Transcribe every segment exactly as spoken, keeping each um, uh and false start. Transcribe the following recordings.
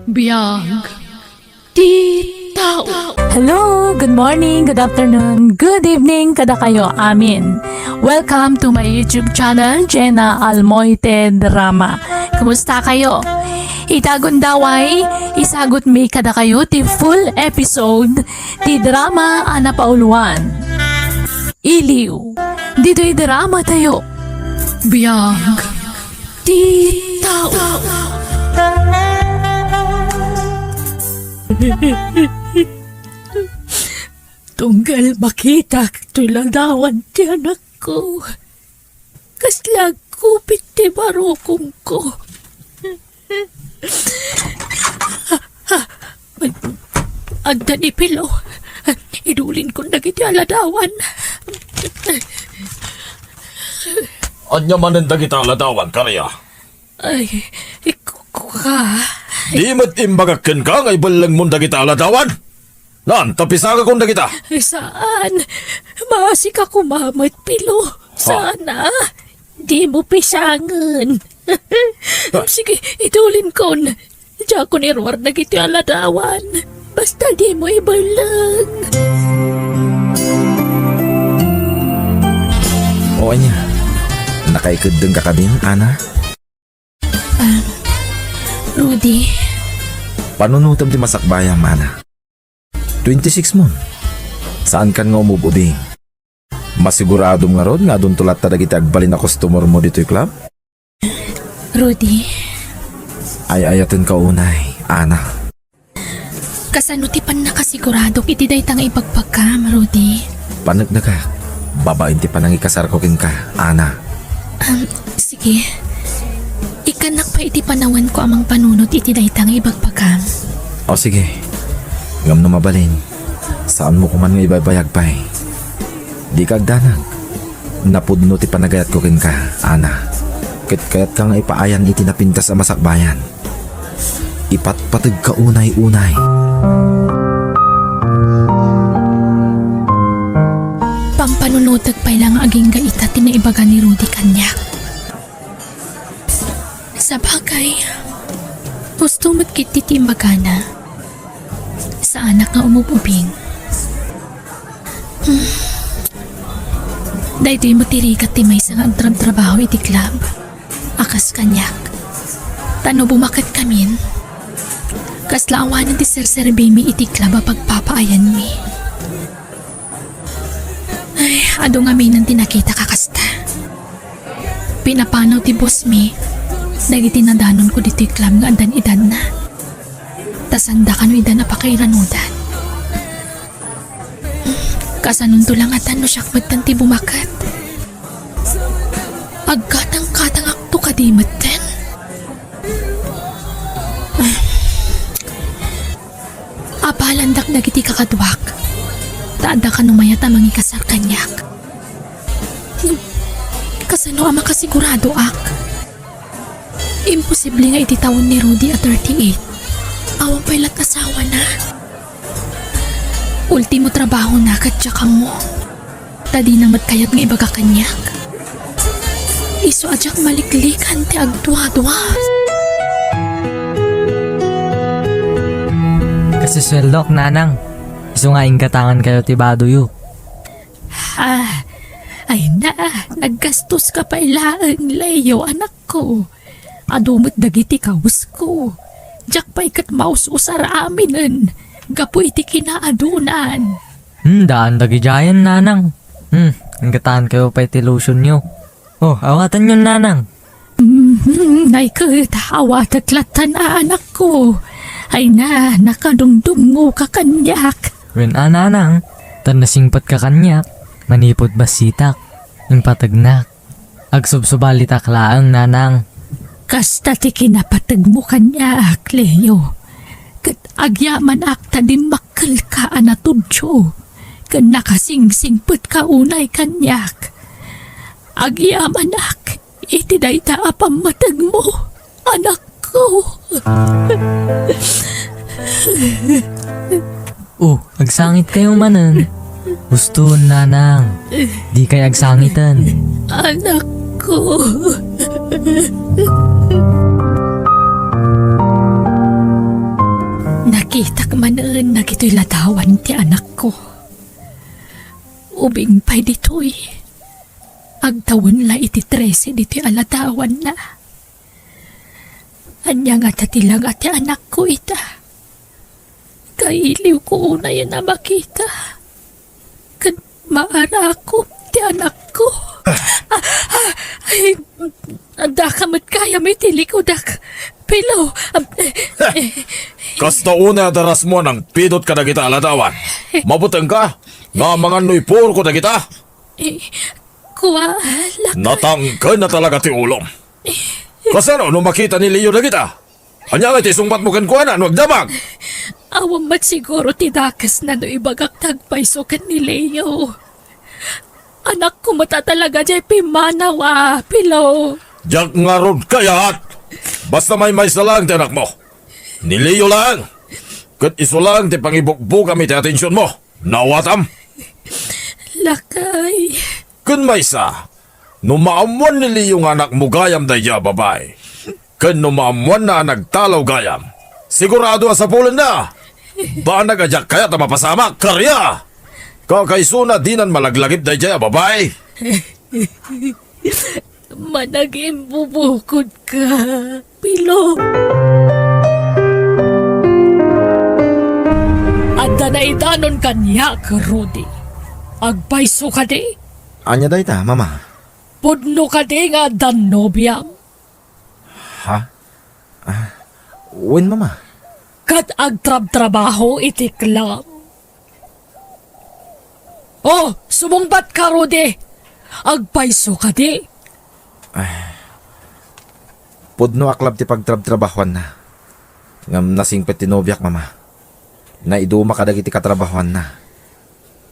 Biag ti tao. Hello, good morning, good afternoon, good evening kadakayo amin. Welcome to my YouTube channel, Jenna Almoite Drama. Kumusta kayo? Ita gundaway, isagut mi kadakayo ti full episode ti drama a napauluan. Iliw. Ditoy drama tayo. Biag ti tao. Tunggal makitak toy ladawan ti anakko, kasla agkupit ti barukongko. Adda ni Pilo. Idulinkon dagiti aladawan. Ania manen dagita aladawan, Karia? Ay, ikukuka. Di met imbagak kenka nga ibellengmon dagita aladawan? Naan, ta pisangakon dagita. Saan. Maasika koma met, Pilo. Saan, a? Dimo pisangen. Sige, idulinkon. Diakon iruar dagiti aladawan. Basta dimo ibelleng. O ania, nakaikeddengka kadin, Ana? Ah, Rudy. Panunotem ti masakbayam, Ana. Twenty-six mon. Saankan nga umub-ubing. Masiguradom ngarud nga adunto latta dagiti agbalin a customer mo ditoy club? Rudy. Ay-ayatenka unay, Ana. Kasano ti pannakasiguradok iti dayta nga ibagbagam, Rudy? Paneknekak, babaen ti panangikasarko kenka, Ana. Um, sige. Ikkannak pay iti panawanko a mangpanunot iti dayta nga ibagbagam. O sige. Ngem no mabalin, saanmo koman nga ibaybayag pay. Dika agdanag. Napudno ti panagayatko kenka, Ana. Ket kayatka nga ipaayan iti napintas a masakbayan. Ipatpategka unay-unay. Pampanunotek pay la nga agingga ita ti naibaga ni Rudy kaniak. Sabagay, husto met ketdi ti imbagana. Saanak nga umub-ubing. Hmm. Daytoy met ti rigat ti maysa nga agtrabtrabaho iti club a kas kaniak. Ta no bumaketkamin, kasla awanen ti serserbimi iti club a pagpapaayanmi. Ay, adu ngaminen ti nakitak a kasta. Pinapanaw ti bossmi dagiti nadanonko ditoy club nga addan edadna. Ta saanda kano ida a pakairanudan. Kasanonto la ngatan no siak metten ti bumaket? Agkatangkatangakto kadi metten? Apalandak dagiti kakaduak, ta adda kano mayat a mangikasar kaniak. Ngem kasano a makasiguradoak? Imposible nga iti tawen ni Rudy a thirty-eight, awan pay la't asawana. Ultimo trabahona ket diak ammo. Ta dina met kayat nga ibaga kaniak. Isu a diak maliklikan ti agduadua. Kasisueldok, nanang. Isu nga inggatangan kayo ti badoyo. Ah, ay na, naggastos ka pay laeng, Leo, anakko. Adu met dagiti kawesko. Diak pay ket maus-usar aminen gapu iti kinaadunan. Hmm, daan dagidiayen, nanang. Hmm, inggatangan kayo pay ti lotionyo. Oh, awatanyon, nanang. Mhm, ay ket, awatek lattan a anakko. Ay na, nakadungdungngoka kaniak. Wen a, nanang, ta nasingpetka kaniak, manipud bassitak, impategnak. Agsubsubalitak laeng, nanang. Kasta ti kinapategmo kaniak, Leo. Ket agyamanak ta dimmakkelka a natudyo, ken nakasingsingpetka unay kaniak. Agyamanak iti dayta a pammategmo, anakko. Oh, agsangit kayo manen. Huston, nanang. Di kay agsangiten. Anakko. Ti ladawan ti anakko. Ubing pay ditoy, agtawen la iti trese ditoy a ladawanna. Ania ngata ti langa ti anakko ita? Kailiwko unayen a makita ken maarakup ti anakko. Ah, ah, ay, daka met gayam iti likudak. Pilo, ah, eh, eh. Kasta unay a darasmo a nangpidot kadagita a ladawan. Mabutengka nga amangan no ipuorko dagita. Eh, kua, lakay. Natangken na talaga ti ulom. Kasano no makita ni Leo dagita? Ania ngay ti sungbatmo kenkuana no agdamag? Awan met siguro ti dakesna no ibagak ti agpayso ken ni Leo. Anakko met a talaga diay pimmanaw a, Pilo. Diak ngarud kayat! Basta maymaysa laeng ti anakmo. Ni Leo laeng. Ket isu laeng ti pangibukbukam iti atensionmo. Naawatam? Lakay. Ken maysa, no maammoan ni Leo nga anakmo gayam daydiay a babai, ken no maammoanna a nagtalaw gayam, sigurado a sapulenna. Banag a diak kayat a mapasamak, Karia! Kakaisuna dinan malaglagip daydiay a babai. Managimbubukodka, Pilo. Adda naidanon kaniak, Rudy. Agpayso kadi? Ania dayta, Mama? Pudno kadi nga addan nobiam? Ha? Ah, wen, Mama. Ket agtrabtrabaho iti club. Oh, sumungbatka, Rudy. Agpayso kadi? Ay, pudno a club ti pagtrabtrabahuanna. Ngem nasingpet ti nobiak, Mama. Naiduma kadagiti katrabahuanna.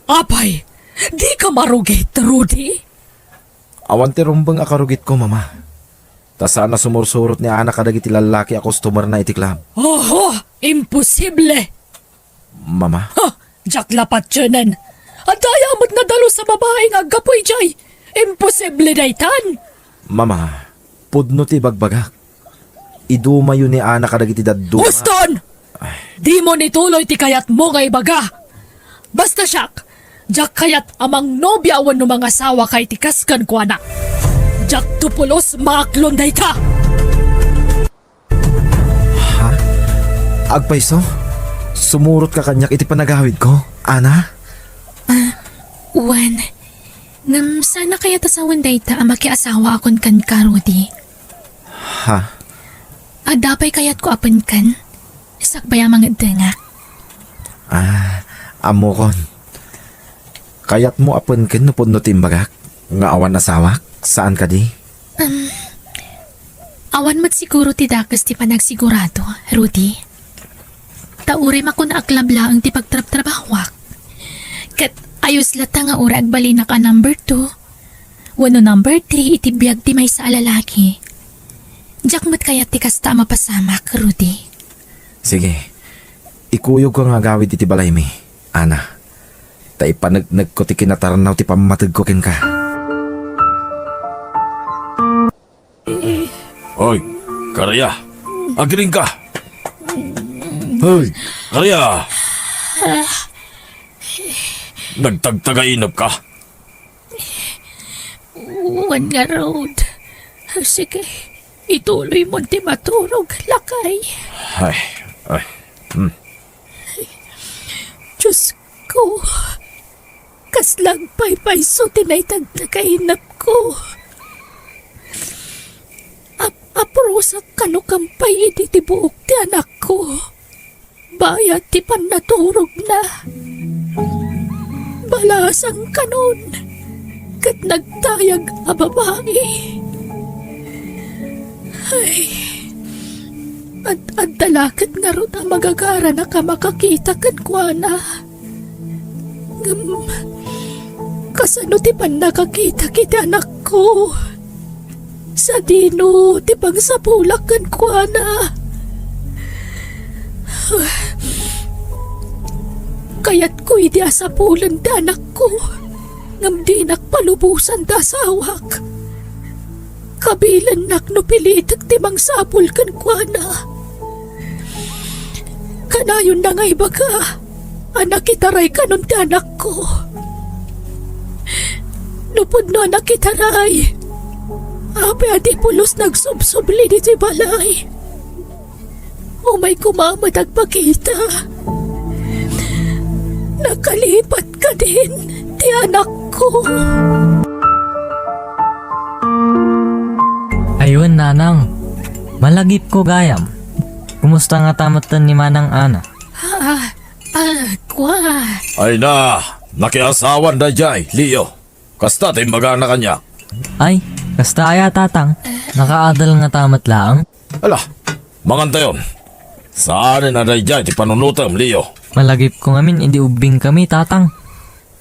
Apay, dika marugit, Rudy? Awan ti rumbeng a karugitko, Mama. Ta saan a sumursurot ni Ana kadagiti lallaki a customerna iti club. Oho, imposible! Mama? Ha! Diak la patienen! Adda aya met nadalus a babai nga aggapu idiay? Imposible daytan! Mama, pudno ti ibagbagak. Idumayo ni Ana kadagiti dadduma. Huston! Ay. Dimon ituloy ti kayatmo nga ibaga. Basta siak, diak kayat a mangnobia wenno mangasawaka iti kas kenkuana. Diakto pulos maaklon dayta. Ha? Agpayso? Sumurotka kaniak iti panagawidko, Ana? Ah, wen. Ngem saan a kayat a sawen dayta a makiasawaakon kenka, Rudy. Ha? Adda pay kayatko a penken, sakbay a mangeddengak. Ah, ammokon. Kayatmo a penken no pudno ti imbagak nga awan asawak? Saan kadi? Um, awan met siguro ti dakes ti panagsigurado, Rudy. Ta uray makuna a club laeng ti pagtrabtrabahuak. Ket ayos latta nga uray agbalinak a number two wenno number three iti biag ti maysa a lalaki. Diak met kayat ti kasta a mapasamak, Rudy. Sige. Ikuyogko nga agawid iti balaymi, Ana. Ta ipaneknekko ti kinatarnaw ti pammategko kenka. Hoy, Karia! Agriingka! Hoy, Karia! Nagtagtagainepka? Wen ngarud. Sige, ituloy mo ti maturog, lakay. Ay, ay. Hmm. Diyos ko, kasla agpaypayso ti naitagtagainepko. Ap-, apurosak kano kampay idi ti buok ti anakko. Bayat ti pannaturogna. Balasang kanon ket nagtayag a babai. Ay, ad-, adda la ket ngarud a magagaranak a makakita kenkuana. Ngem, kasano ti pannakakitak iti anakko? Sadino ti pangsapulak kenkuana? Kayatko idi a sapulen ti anakko, ngem dinak palubosan ti asawak. Kabilennak no pilitek ti mangsapul kenkuana. Kanayonna nga ibaga, a nakitaray kanon ti anakko. No pudno a nakitaray, apay a di pulos nagsubsubli ditoy balay? Umay koma met agpakita. Nakalipat kadin ti anakko. Ayun, Nanang. Malagipko gayam. Kumusta ngata metten ni Manang Ana? Ah, ah, kua. Ay na, nakiasawan daydiay, Leo. Kasta ti imbagana kaniak. Ay, kasta aya, Tatang. Nakaadal ngata met laeng? Ala, mangantayon. Saanen a daydiay ti panunotem, Leo? Malagipko ngamin idi ubbingkami, Tatang.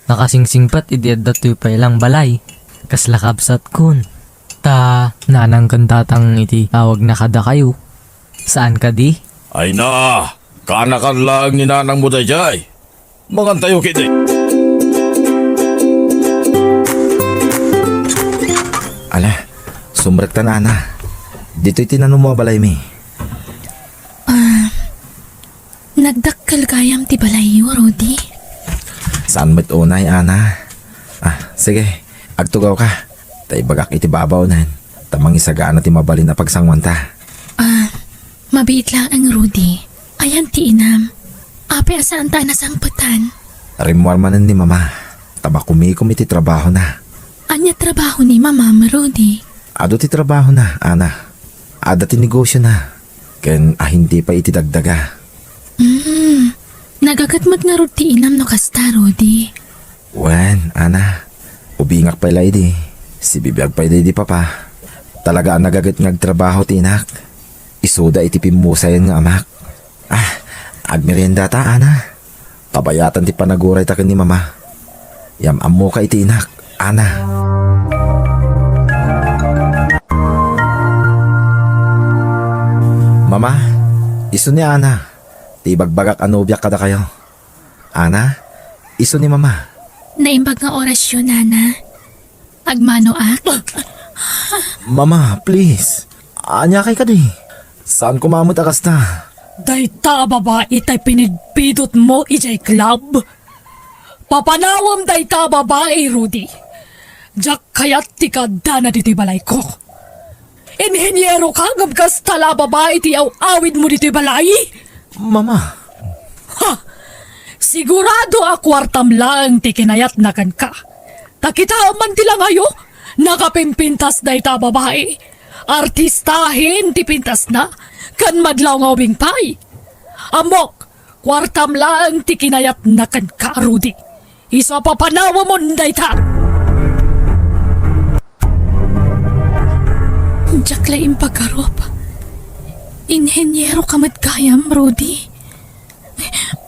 Nakasingsingpet idi addatoy pay lang balay. Kasla kabsatkon. Ta, Nanang ken Tatang iti tawagna kadakayo. Saan kadi? Ay na, kaanakan laeng ni Nanangmo daydiay. Mangantayo ketdi. Ala, sumrektan, Ana. Ditoy ti nanumo a balaymi. Ah, nagdakkel gayam ti balayyo, Rudy. Saan met unay, Ana? Ah, sige, agtugawka. Ta ibagak iti babaonen, ta mangisagana ti mabalin a pagsanguanta. Ah, mabiit laeng, Rudy. Ayan ti inam. Apay a saanta a nasangpetan? Rimmuar manen ni Mama, ta makumikom iti trabahona. Ania trabaho ni Mamam, Rudy? Adu ti trabahona, Ana. Adda ti negosiona, ken ahinti pay iti dagdaga. Hmm. Nagaget met ngarud ti inam no kasta, Rudy. Wen, Ana, ubingak pay la idi. Sibibiag pay daydi Papa. Talaga a nagaget nga agtrabaho ti inak. Isuda iti pimmusayen nga amak. Ah, agmeriendata, Ana. Pabayatan ti panagurayta ken ni Mama. Yam-ammoka iti inak, Ana. Mama, isu ni Ana, ti ibagbagak a nobiak kadakayo. Ana, isu ni Mama. Naimbag nga orasyo, Nana. Agmanoak? Mama, please. Aniakay kadi? Saan koma met a kasta? Dayta a babai tay pinidpidotmo idiay club. Papanawem dayta a babai, Rudy. Diak kayat ti kaaddana ditoy balayko. Inheniero ka ngem kasta la a babai ti aw-awidmo ditoy balay? Mama. Ha! Sigurado a kuartam laeng ti kinayatna kenka. Ta kitaem man ti langayo, nakapimpintas dayta a babai. Artistahen ti pintasna, ken madlaw nga ubing pay. Ammok, kuartam laeng ti kinayatna kenka, Rudy. Isu a papanawemon dayta. Diak la impagarup. Inheniero ka met gayam, Rudy.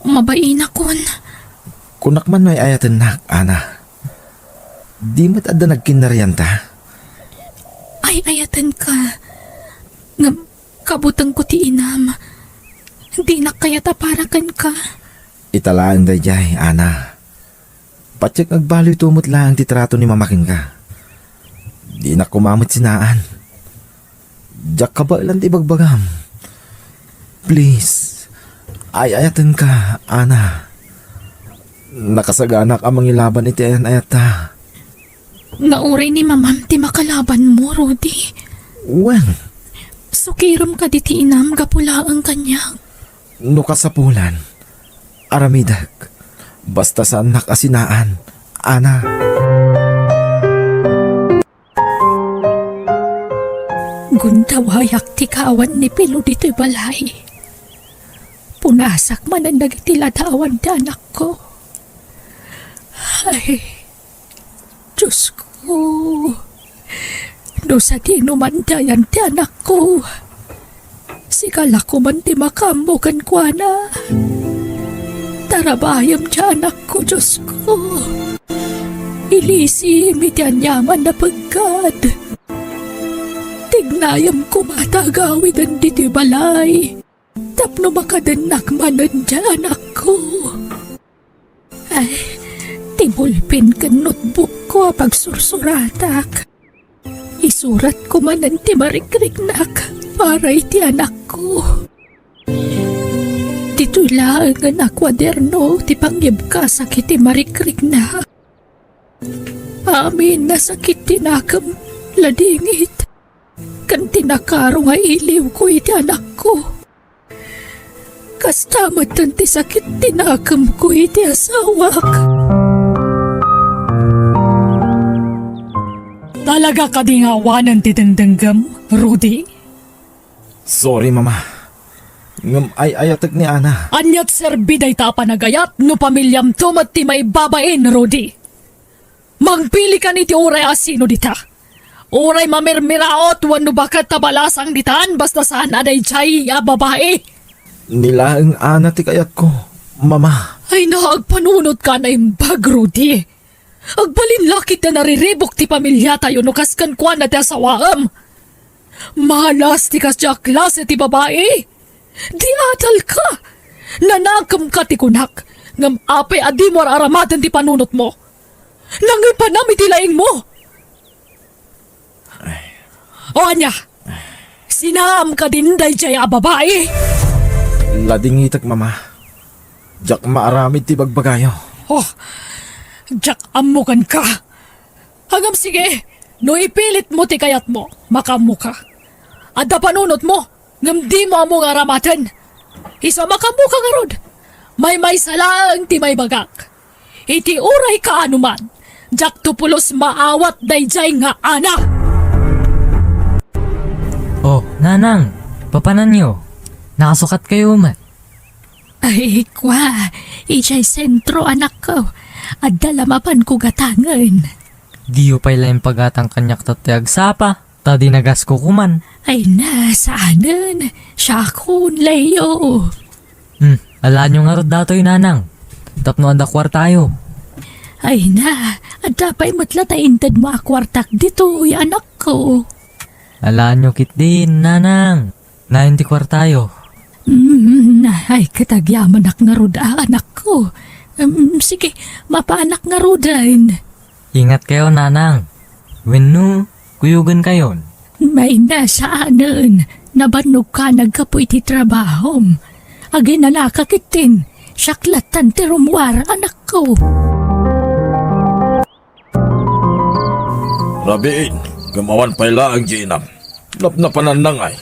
Mabainakon. Kunak man no ay-ayatennak, Ana. Di met adda nagkinnarianta? Ay-ayatenka. Ngem kabutengko ti inam. Dinak kayat a para kenka. Ita laeng daydiay, Ana. Patiek nga agbaloyto met laeng ti trato ni Mama kenka. Dinak koma met sinaan. Diak kabaelan ti ibagbagam. Please, ay-ayatenka, Ana. Nakasaganak a mangilaban iti ayan-ayatta. Nga uray ni Mamam ti makalabanmo, Rudy. Wen. Sukirem kadi ti inam gapu laeng kaniak. No kasapulan, aramidek. Basta saannak a sinaan, Ana. Gundawayak ti kawan ni Pilo ditoy balay. Punasak manen dagiti ladawan ti anakko. Ay, Diosko, no sadino man dayan ti anakko, sika la koman ti makaammo kenkuana. Tarabayem ti anakko, Diosko. Ilisim iti aniaman a peggad. Tignayem koma ta agawiden ditoy balay tapno makadennak manen ti anakko. Ay, ti bulpen ken notebookko a pagsursuratak. Isuratko manen ti marikriknak para iti anakko. Ditoy laengen a kuaderno ti pangyebkasak iti marikrikna. Amin a sakit ti nakem, ladingit, ken ti nakaro nga iliwko iti anakko. Kasta metten ti sakit ti nakemko iti asawak. Talaga kadi nga awanen ti dengdenggem, Rudy? Sorry, Mama. Ngem ay-ayatek ni Ana. Aniat serbi dayta a panagayat no pamiliamto met ti maibabain, Rudy? Mangpili kan iti uray a sino dita. Uray mamirmiraot wenno baket a balasang ditan basta saan a daydiay a babai. Ni laeng Ana ti kayatko, Mama. Ay, naagpanunot ka naimbag, Rudy. Agbalin la ket ta nariribuk ti pamiliatayo no kas kenkuana ti asawaem. Malas ti kasdiay a klase ti babai. Di adal ka. Nanakem ka ti kunak. Ngem apay a dimo ar-aramaten ti panunotmo? Nangipanam iti laingmo. O ania? Sinaam kadin daydiay a babai? Ladingitek, Mama. Diak maaramid ti bagbagayo. Oh, diak ammo kenka. Ngem sige, no ipilitmo ti kayatmo, makaammoka. Adda panunotmo, ngem dimo ammo nga aramaten. Isu a makaammoka ngarud, maymaysa laeng ti maibagak. Iti uray kaano man, diakto pulos maawat daydiay nga Ana. Oh, Nanang, papananyo? Nakasukat kayo met. Ay, kua, idiay sentro, anakko. Adda la mapanko gatangen. Diyo pay la impagatang kaniak ta ti agsapa, ta dinagasko kuman. Ay na, saanen. Siakon, Leo. Hmm, alaanyo ngarud datoy, Nanang. Tapno adda kuartayo. Ay na, adda pay met la ta intedmo a kuartak ditoy, anakko. Alaanyo ketdin, Nanang. Nayon ti kuartayo. Mm, ay, ket agyamanak ngarud a, anakko. Mm, sige, mapanak ngaruden. Ingat kayo, Nanang. Wenno, kuyogen kayon. Mayna saanen, nabannog ka naggapu iti trabahom. Aginanaka ketdin, siak lattan ti rummuar, anakko. Rabiin, ngem awan pay laeng diay inam. Napnapananna ngay.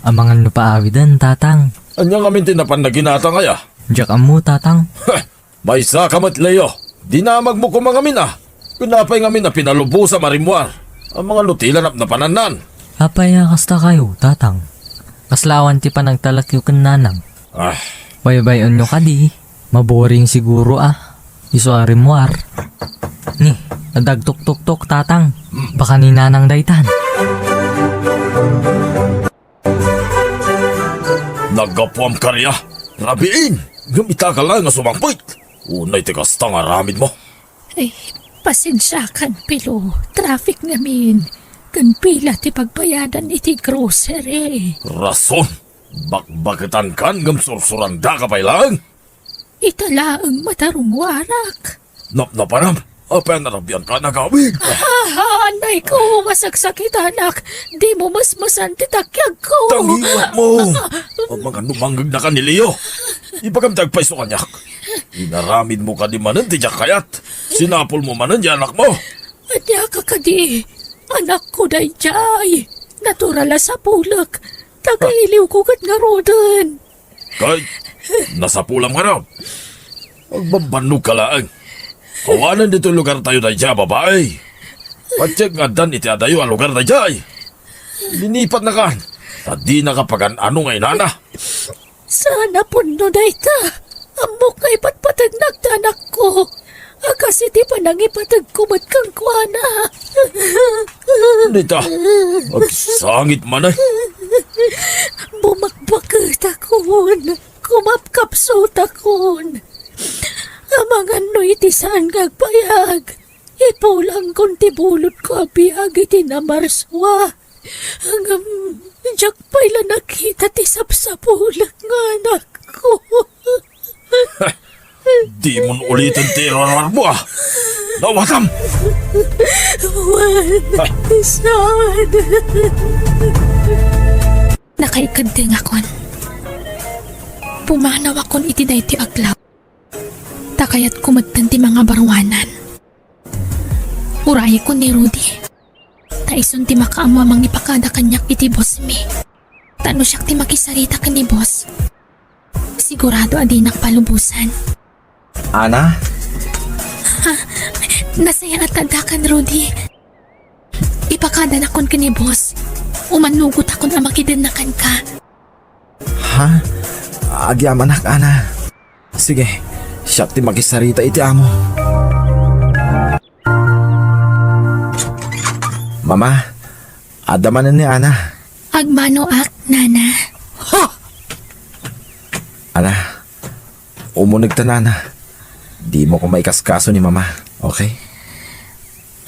Amangan no paawiden, Tatang. Ania ngamin ti napanna ginatang aya? Diak ammo, Tatang. Heh! Maysaka met, Leo. Dinamagmo koma ngamin a. Ken apay ngamin a pinalubosam a rimmuar? Amangan no ti la napnapanannan. Apay a kasta kayo, Tatang? Kasla awan ti panagtalekyo ken Nanang. Ah. Baybay-onyo kadi. Maboring siguro a. Isu a rimmuar. Ni, adda agtuktuktok, Tatang. Baka ni Nanang daytan. Naggapuam kari a. Rabiin, ngem ita ka laeng a sumangpet. Unay ti kasta nga aramidmo. Ay, pasensiakan, Pilo. Traffic ngamin. Ken pila ti pagbayadan iti grocery. Rason. Bakbaketankan ngem sursurandaka pay laeng. Ita laeng met a rummuarak. Napnapanam, apay a narabianka a nagawid? Ah, anay ko, masaksakitanak. Dimo mesmesan ti takyagko. Tangiwatmo! Amangan no mangngegna ka ni Leo. Ibagam ti agpayso kaniak. Inaramidmo kadi manen ti diak kayat. Sinapulmo manen ti anakmo. Ania ka kadi? Anakko daydiay. Natural a sapulek. Tagailiwko ket ngaruden. Kay, nasapulam kano. Agbabannogka laeng. Awanen ditoy lugartayo daydiay a babai. Patiek nga addan iti adayo a lugar daydiay. Linipatnakan. Ta dinaka pagan-ano nga inana. Saan a pudno dayta. Ammok nga ipatpategnak ti anakko. A kas iti panangipategko met kenkuana. Dita, agsangit manen. Bumakbaketakon, kumapkapsutakon. Amangan no iti saan nga agbayag, ipulangkon ti bulodko a biag iti namarsua. Ngem, diak pay la nakita ti sapsapulek nga anakko. Dimon uliten ti iruaruarmo, a. Nawatam! Wen, saan? Nakaikeddengakon. Pumanawakon iti daytoy a club. Ta kayatko metten ti mangabaruanan. Urayekon ni Rudy. Ta isun ti makaammo a mangipaada kaniak iti boss mi. Ta no siak ti makisarita ken ni boss, sigurado a dinak palubosan. Ana? Ha? Nasayaat ta addakan, Rudy. Ipakadanakon ken ni boss. Umanugotakon a makidenna kenka. Ha? Agyamanak, Ana. Sige, siak ti makisarita iti amo. Mama, adda manen ni Ana. Agmanoak, Nana. Ha? Ana, umunegta, Nana. Dimo koma ikaskaso ni Mama, okay?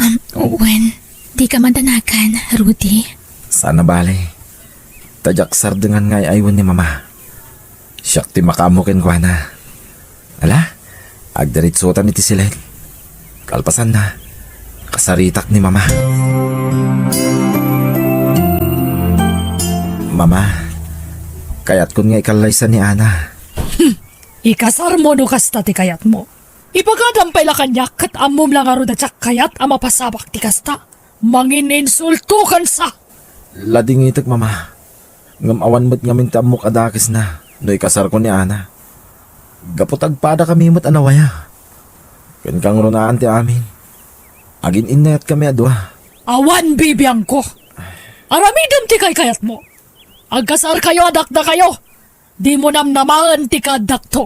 Um, wen, dika madanagan, Rudy. Saan a bale. Ta diak sardengan nga ay-aywen ni Mama. Siak ti makaammo kenkuana. Ala, agdiritsutan iti siled. Kalpasanna, kasaritak ni Mama. Mama, kayatkon nga ikallaysa ni Ana. Hmm, ikasarmo no kasta ti kayatmo. Ipagadam pay la kaniak ket ammom la ngarud a diak kayat a mapasabak ti kasta. Mangininsulto kensa! Ladingitek, Mama. Ngem awan met ngamin ti ammok a dakesna no ikasarko ni Ana. Gapu ta agpadakami met a nawaya. Ken kangrunaan ti amin, agin-innayatkami a dua. Awan bibiangko! Aramidem ti kaykayatmo. Agkasarkayo a dakdakayo. Dimo namnamaen ti kaaddakto.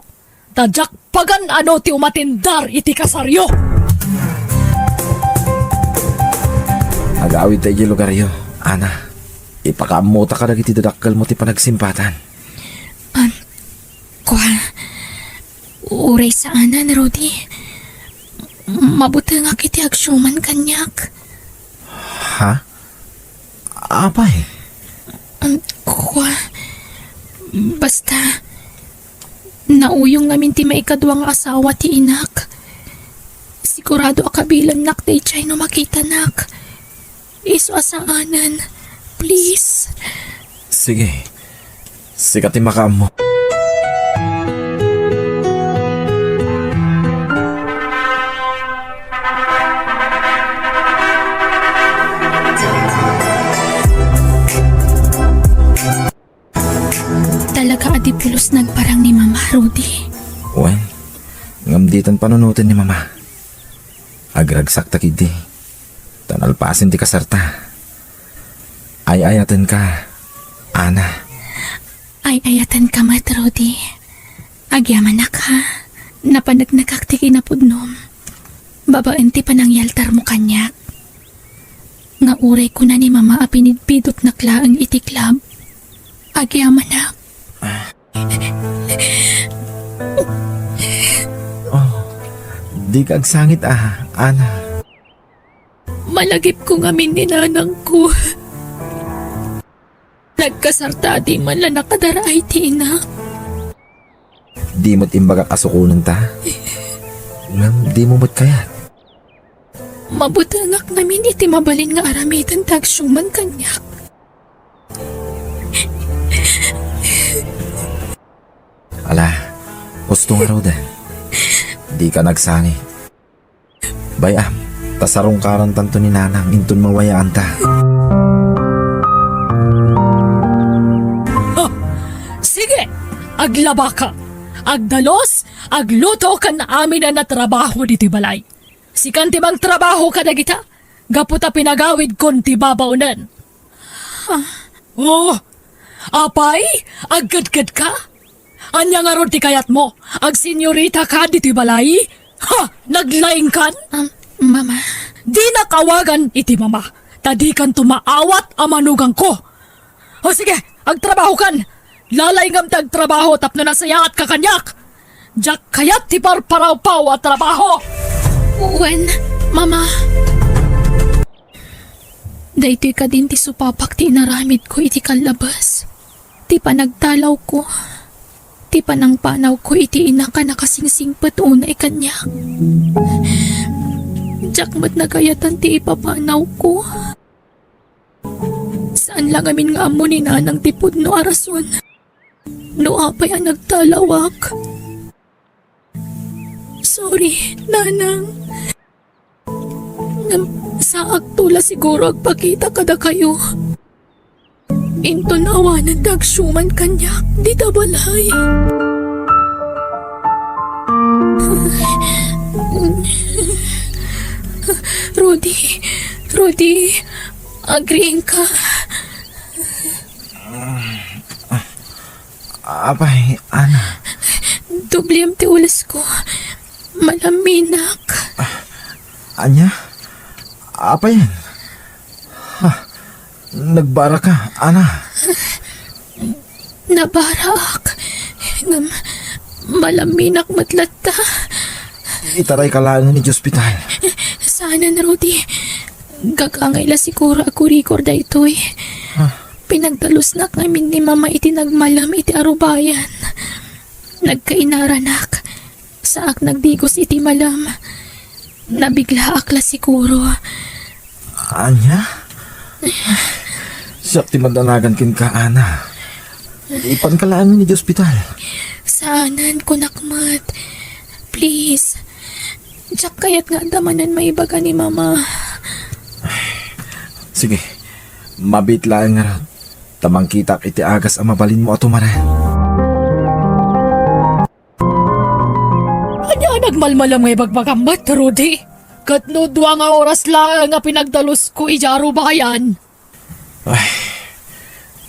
Ta diak pagan-ano ti umatindar iti kasaryo. Agawidta idiay lugaryo, Ana. Ipakaammota kadagiti dadakkelmo ti panagsimpatan. Um, kua, uray saanen, Rudy. Mabutengak iti agsiuman kaniak. Ha? Apay? Um, kua, basta, nauyong ngamin ti maikadua nga asawa ti inak. Sigurado a kabilennak daydiay no makitanak. Isu a saanen, please. Sige. Sika ti makaammo. Talaga a di pulos nagparang ni Mama, Rudy. Wen, ngem ditan panunoten ni Mama. Agragsakta ketdi. Ta nalpasen ti kasarta. Ay-ayatenka, Ana. Ay-ayatenka met, Rudy. Agyamanak, ha? Napaneknekak ti kinapudnom. Babaen ti panangyaltarmo kaniak. Nga uray kuna ni Mama a pinidpidotnak laeng iti club. Agyamanak. Oh, dika agsangit, a, Ana. Malagipko ngamin ni nanangko. Nagkasarta a di man la nakadaraay ti ina. Di met imbagak a sukonenta? Ngem dimo met kayat? Mabutengak ngamin iti mabalin nga aramiden ti agsiuman kaniak. Ala, usto ngaruden. Dika agsangit. Bay-am, ta sarungkarantanto ni nanang inton mawayaanta. Ha! Sige! Aglabaka! Agdalus, agluto ken aminen a trabaho ditoy balay. Sikan ti mangtrabaho kadagita, gapu ta pinagawidkon ti babaonen. Ha? Oh, apay, agkedkedka? Ania ngarud ti kayatmo? Agsenyorita ka ditoy balay? Ha! Naglaingkan? Um, Mama. Dinak awagan iti mama, ta dikanto maawat a manugangko. O sige, agtrabahokan! Lalayngem ti agtrabaho tapno nasayaatka kaniak! Diak kayat ti parparawpaw a trabaho! Wen, Mama. Daytoy kadin ti supapak ti inaramidko iti kallabas. Ti panagdalawko. Ti panangpanawko iti inak a nakasingsingpet unay kaniak. Diak met nagayatan ti ipapanawko. Saan la ngamin nga ammo ni nanang ti pudno a rason. No apay a nagtalawak. Sorry, Nanang. Ngem saakto la siguro agpakita kadakayo. Inton awanen ti agsiuman kaniak dita balay. Rudy, Rudy, agriingka. Apay, Ana? Dubliem ti ulesko. Malaminak. Ania? Apay? Ha? Nagbaraka, Ana? Nabaraak. Ngem malaminak met latta. Itarayka laeng iti ospital. Saanen, Rudy. Gagangay la siguro a kurikor daytoy. Ha? Pinagdalusnak ngamin ni Mama iti nagmalem iti arubayan. Nagkainaranak. Saak nagdigos iti malem. Nabiglaak la siguro. Ania? Siak ti mandanagan kenka, Ana. Ipanka laeng iti ospital. Saanen, kunak met. Please. Diak kayat nga adda manen maibaga ni Mama. Sige. Mabiit laeng ngarud. Ta mangkitak iti agas a mabalinmo a tumaren. Ania a nagmalmalem nga ibagbagam met, Rudy? Ket no dua nga oras laeng a pinagdalusko idiay arubayan. Ay,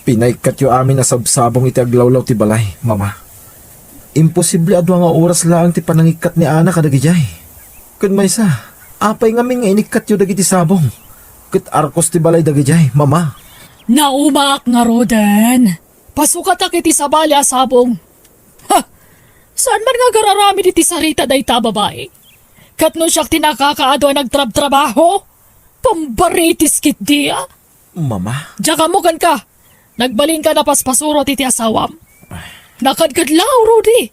pinaikkatyo amin a sabsabong iti aglawlaw ti balay, Mama. Imposible a dua nga oras laeng ti panangikkat ni Ana kadagidiay. Ken maysa, apay ngamin nga inikkatyo dagiti sabong? Ket arkos ti balay dagidiay, Mama. Naumaak ngaruden. Pasukatak iti sabali a sabong. Ha! Saan man nga agar-aramid iti sarita dayta a babai? Ket no siak ti nakakaadu a nagtrabtrabaho? Pambaritis ketdi a? Mama? Diak ammo kenka. Nagbalinka a paspasurot iti asawam. Nakadkadlaw, Rudy.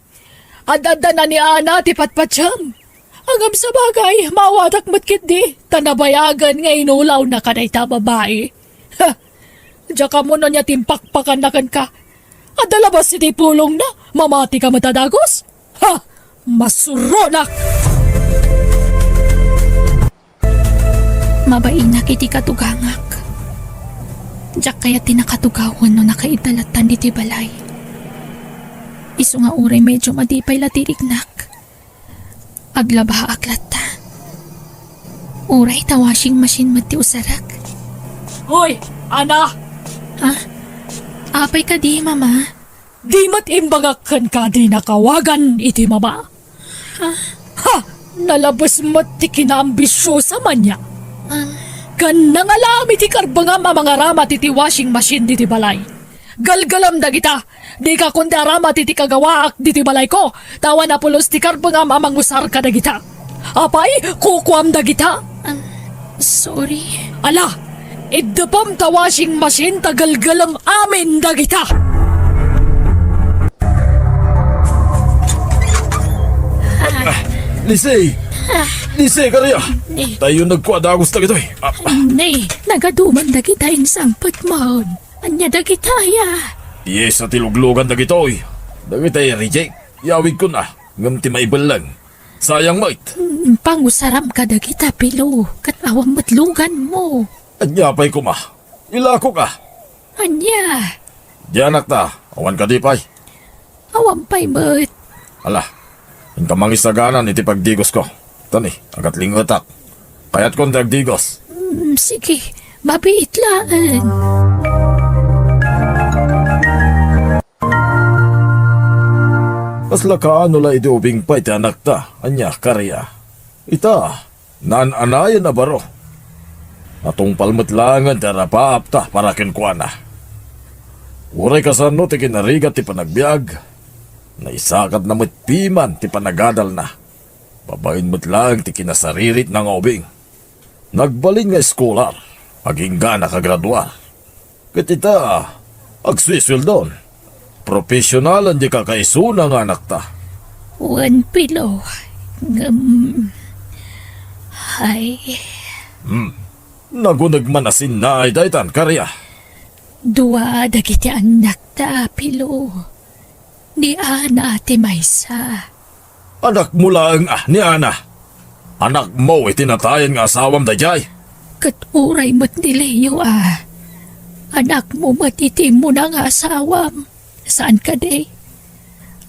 Ad-adda na ni Ana ti patpatiam. Ngem sabagay, maawatak met ketdi, ta nabayagen nga inulawnaka dayta a babai. Ha! Diak ammo no ania ti impakpakanna kenka. Adda labas iti pulongna, mamatika met a dagus. Ha! Masuronak! Mabainak iti katugangak. Diak kayat ti nakatugawen no nakaidda lattan ditoy balay. Isu nga uray medyo madi pay la ti riknak, aglabaak latta. Uray ta washing machine met ti usarek. Hoy, Ana! Ha? Apay kadi, Mama? Di met imbagak kenka a dinnak awagan iti mama. Ah. Ha! Nalabes met ti kinaambisiosa man aya. Ah. Ken nangalam iti karbengam a mangaramat iti washing machine ditoy balay. Galgalem dagita. Dika kondi aramat iti kagawaak ditoy balayko, ta awan a pulos ti karbengam a mangusar kadagita. Apay, kukuam dagita? Ah, sorry. Ala, iddepem ta washing machine ta galgalem amin dagita. Ah, Lise! Ah. Lise, Karia! Ni. Tayo nagkua dagus dagitoy. Ah. Ni, nagaduman dagita insangpet maon. Ania dagita aya? Piyesa ti luglugan dagitoy. Dagitay reject. Yawidkon a, ngem ti maibelleng. Sayang met. Mm, pangusaram kadagita, Pilo, ket awan met luganmo. Ania pay koma? Ilako ka. Ania? Dianak ta, awan kadi pay? Awan pay met. Ala, inka mangisaganan iti pagdigosko. Tani, agatlingetak. Kayatkon ti agdigos. Mm, sige, mabiit laeng. Kasla kaano la idi ubing pay ti anakta, ania, Karia? Ita, naan-anayen a baro. Natungpal met laengen ti arapaapta para kenkuana. Uray kasano ti kinarigat ti panagbiag, naisakatna met piman ti panagadalna. Babaen met laeng ti kinasariritna nga ubing. Nagbalin nga eskolar, agingga nakagraduar. Ket ita, agsuisueldon. Profesionalen ti kakaisuna nga anakta. Wen, Pilo, ngem, ay. Hmm. Naguneg man a sinnaay daytan, Karia. Dua dagiti annakta, Pilo. Ni Ana ti maysa. Anakmo laeng a ni Ana. Anakmo iti natayen nga asawam daydiay. Ket uray met ni Leo a. Anakmo met iti immuna nga asawam. Saan kadi?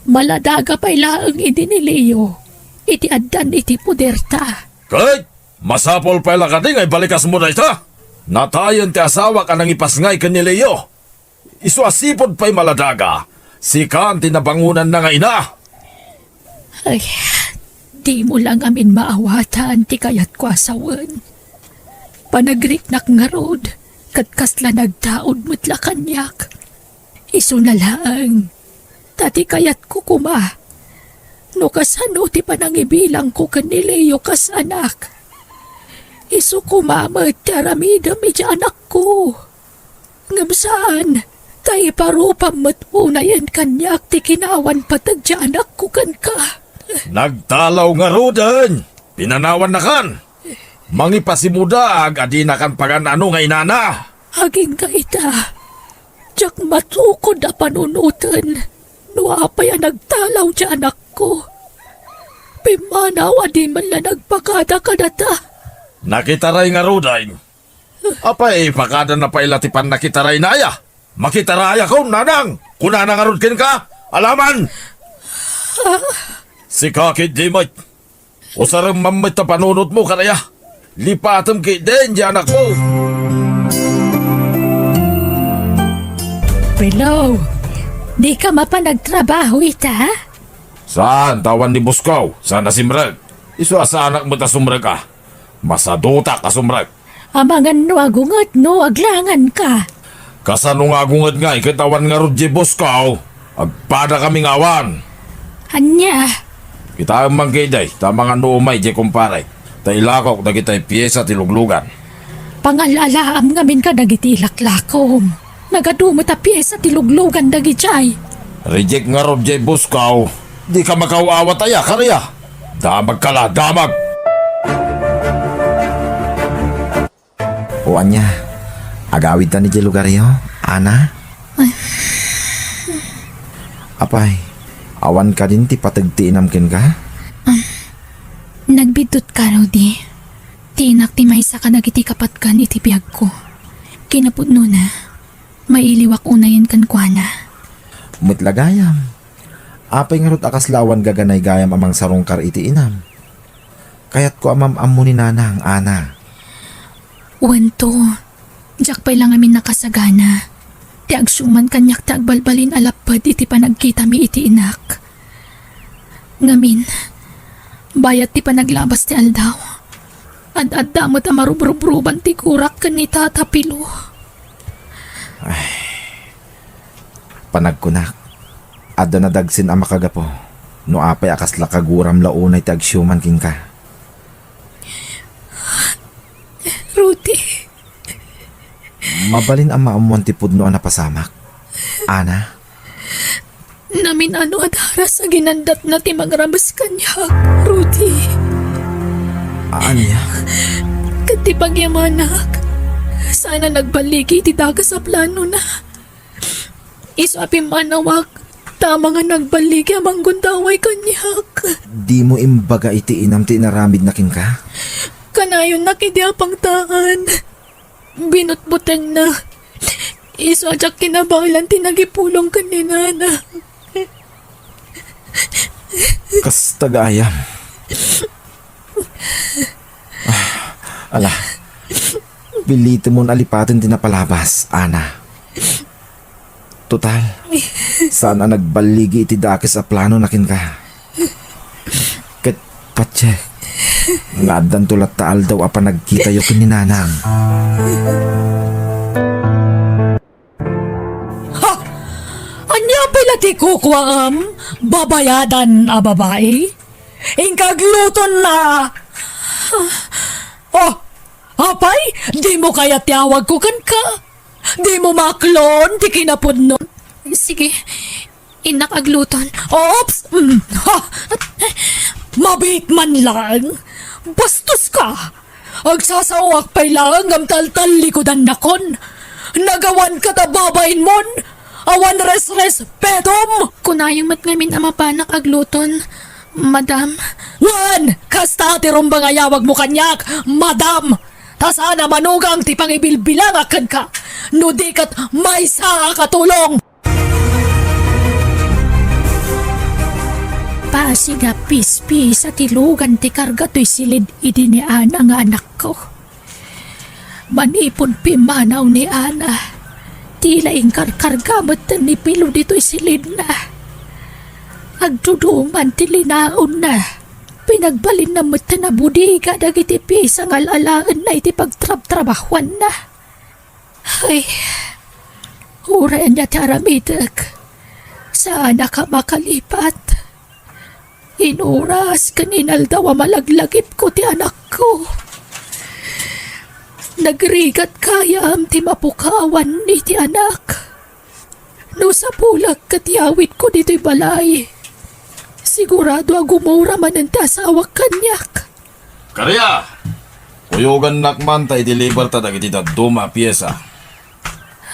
Maladaga pay laeng idi ni Leo iti addan iti poderta. Ket masapul pay la kadi nga ibalikasmo dayta? Natayen ti asawak a nangipasngay ken ni Leo. Isu a sipud pay maladaga, sikan ti nabangonanna nga ina. Ay, dimo la ngamin maawatan ti kayatko a sawen. Panagriknak ngarud, ket kasla nagtaud met la kaniak. Isuna laeng, ta ti kayatko koma, no kasano ti panangibilangko ken ni Leo kas anak. Isu koma met ti aramidem iti anakko. Ngem saan, ta iparupam met unayen kaniak ti kinawan pateg ti anakko kenka. Nagtalaw ngaruden! Pinanawannakan! Mangipasimudag a dinakan pagan-ano nga inana! Agingga ita, diak matukod a panunoten no apay a nagtalaw ti anakko. Pimmanaw a di man la nagpakada kadata. Nakitaray ngaruden! Apay, pakadana pay la ti pannakitaraynaya? Makitarayakon, nanang! Kunana ngarud kenka, alaman! Sika ketdi met. Usarem man met ta panunotmo kadaya. Lipatem ketdin ti anakmo. Hello, dika mapan agtrabaho ita? Saan, ta awan ni Buskaw, saan a simrek. Isu a saanak met a sumrek a. Masadutak a sumrek. Amangan no agunget no aglanganka. Kasano nga agunget ngay ket awan ngarud diay Buskaw? Agpadakami nga awan. Ania? Kitaem man ketdi, ta amangan no umay diay kumparek, ta ilakok dagiti piesa ti luglugan. Pangal-alaam ngamin kadagiti ilaklakom. Nagadu met a piesa ti luglugan dagidiay. Reject ngarud diay Buskaw. Dika makaw-awat aya, Karia? Damagka la, damag! O ania, agawidtan idiay lugaryo, Ana? Ay. Apay, awan kadin ti pateg ti inam kenka? Ay, nagbiddut ka, Rudy. Ti inak ti maysa kadagiti kapatgan iti biagko. Kinapudnona, mailiwak unayen kenkuana. Met la gayam. Apay ngarud a kasla awan gaganay gayam a mangsarungkar iti inam? Kayatko a mam-ammo ni Nanang, Ana. Wento, diak pay la ngamin nakasagana ti agsuman kaniak ti agbalbalin a lapped iti panagkitami iti inak. Ngamin, bayat ti panaglabas ti aldaw, ad-adda met a marubrubruban ti gurak ken ni Tata Pilo. Ay, panagkunak, adda nadagsen a makagapu no apay a kasla kaguram la unay ti agsiuman kenka. Rudy. Mabalin a maammuan ti pudno a napasamak, Ana? Namin-ano a daras a ginandatna ti mangrames kaniak, Rudy. Ania? Ket ti pagyamanak, saan a nagballigi iti dakes a planona. Isu a pimmanawak, ta amangan nagballigi a manggundaway kaniak. Dimo imbaga iti inam ti inaramidna kenka? Kanayonnak idi a pangtaan. Binutbutengna. Isu a diak kinabaelan ti nagipulong ken ni Nana. Kasta gayam. Ah, ala, pilitemon a lipaten ti napalabas, Ana. Total, saan a nagballigi iti dakes a planona kenka. Ket patiek nga addanto latta aldaw a panagkitayo ken ni Nanang. Ha? Ania pay la ti kukuaam, babayadan a babai? Inka aglutonna. Oh, apay, dimo kayat ti awagko kenka? Dimo maklon ti kinapudno? Sige, innak agluton. Oops! Mm, ha! Mabiit man laeng. Bastos ka! Agsasaoak pay laeng ngem taltallikudannakon. Nagawanka ta babainmon. Awan resrespetom! Kunayong met ngamin a mapanak agluton, madam. Wen, kasta ti rumbeng a yawagmo kaniak, madam! Ta saan a manugang ti pangibilbilangak kenka, no di ket maysa a katulong! Pasig a pispis a ti lugan ti karga toy silid idi ni Ana nga anakko. Manipud pimmanaw ni Ana, ti la inkarkarga metten ni Pilo ditoy silidna. Agduduman ti linaonna. Pinagbalinna metten a budiga dagiti piesa nga al-alaenna iti pagtrabtrabahuanna. Ay, uray ania ti aramidek, saanak a makalipat. Inuras ken inaldaw a malaglagipko ti anakko. Nagrigat gayam ti mapukawan iti anak. No sapulek ket yawidko ditoy balay, sigurado a gumura manen ti asawak kaniak. Karia! Kuyogannak man ta i-deliverta dagiti dadduma a piesa.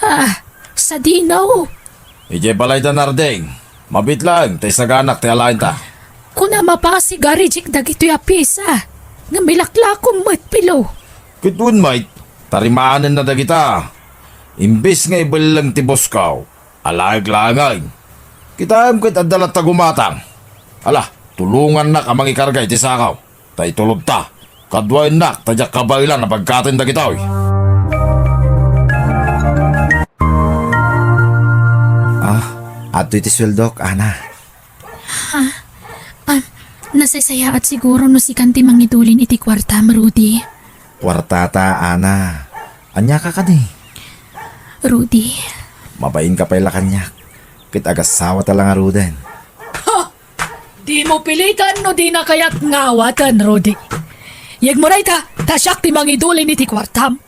Ah, sadino? Idiay balayda Narding. Mabiit laeng ta isaganak ti alaenta. Kuna mapasig a reject dagitoy a piesa. Nga milaklakon met, Pilo. Ket wen met, tarimaanenna dagita. Imbes nga ibelleng ti busko, alaek laengen. Kitaem ket adda latta gumatang. Ala, tulongannak a mangikarga iti sakaw. Ta itulodta, kaduaennak ta diak kabaelan a pagkaten dagitoy. Ah, adtoy ti sueldok, Ana. Ha? Ah, nasaysayaat siguro no sikan ti mangidulin iti kuartam, Rudy. Kuartata, Ana. Aniaka kadi? Rudy. Mabainka pay la kaniak. Ket agasawata la ngaruden. Ha! Dimo pilitan no dina kayat nga awaten, Rudy. Yegmo dayta, ta siak ti mangidulin iti kuartam.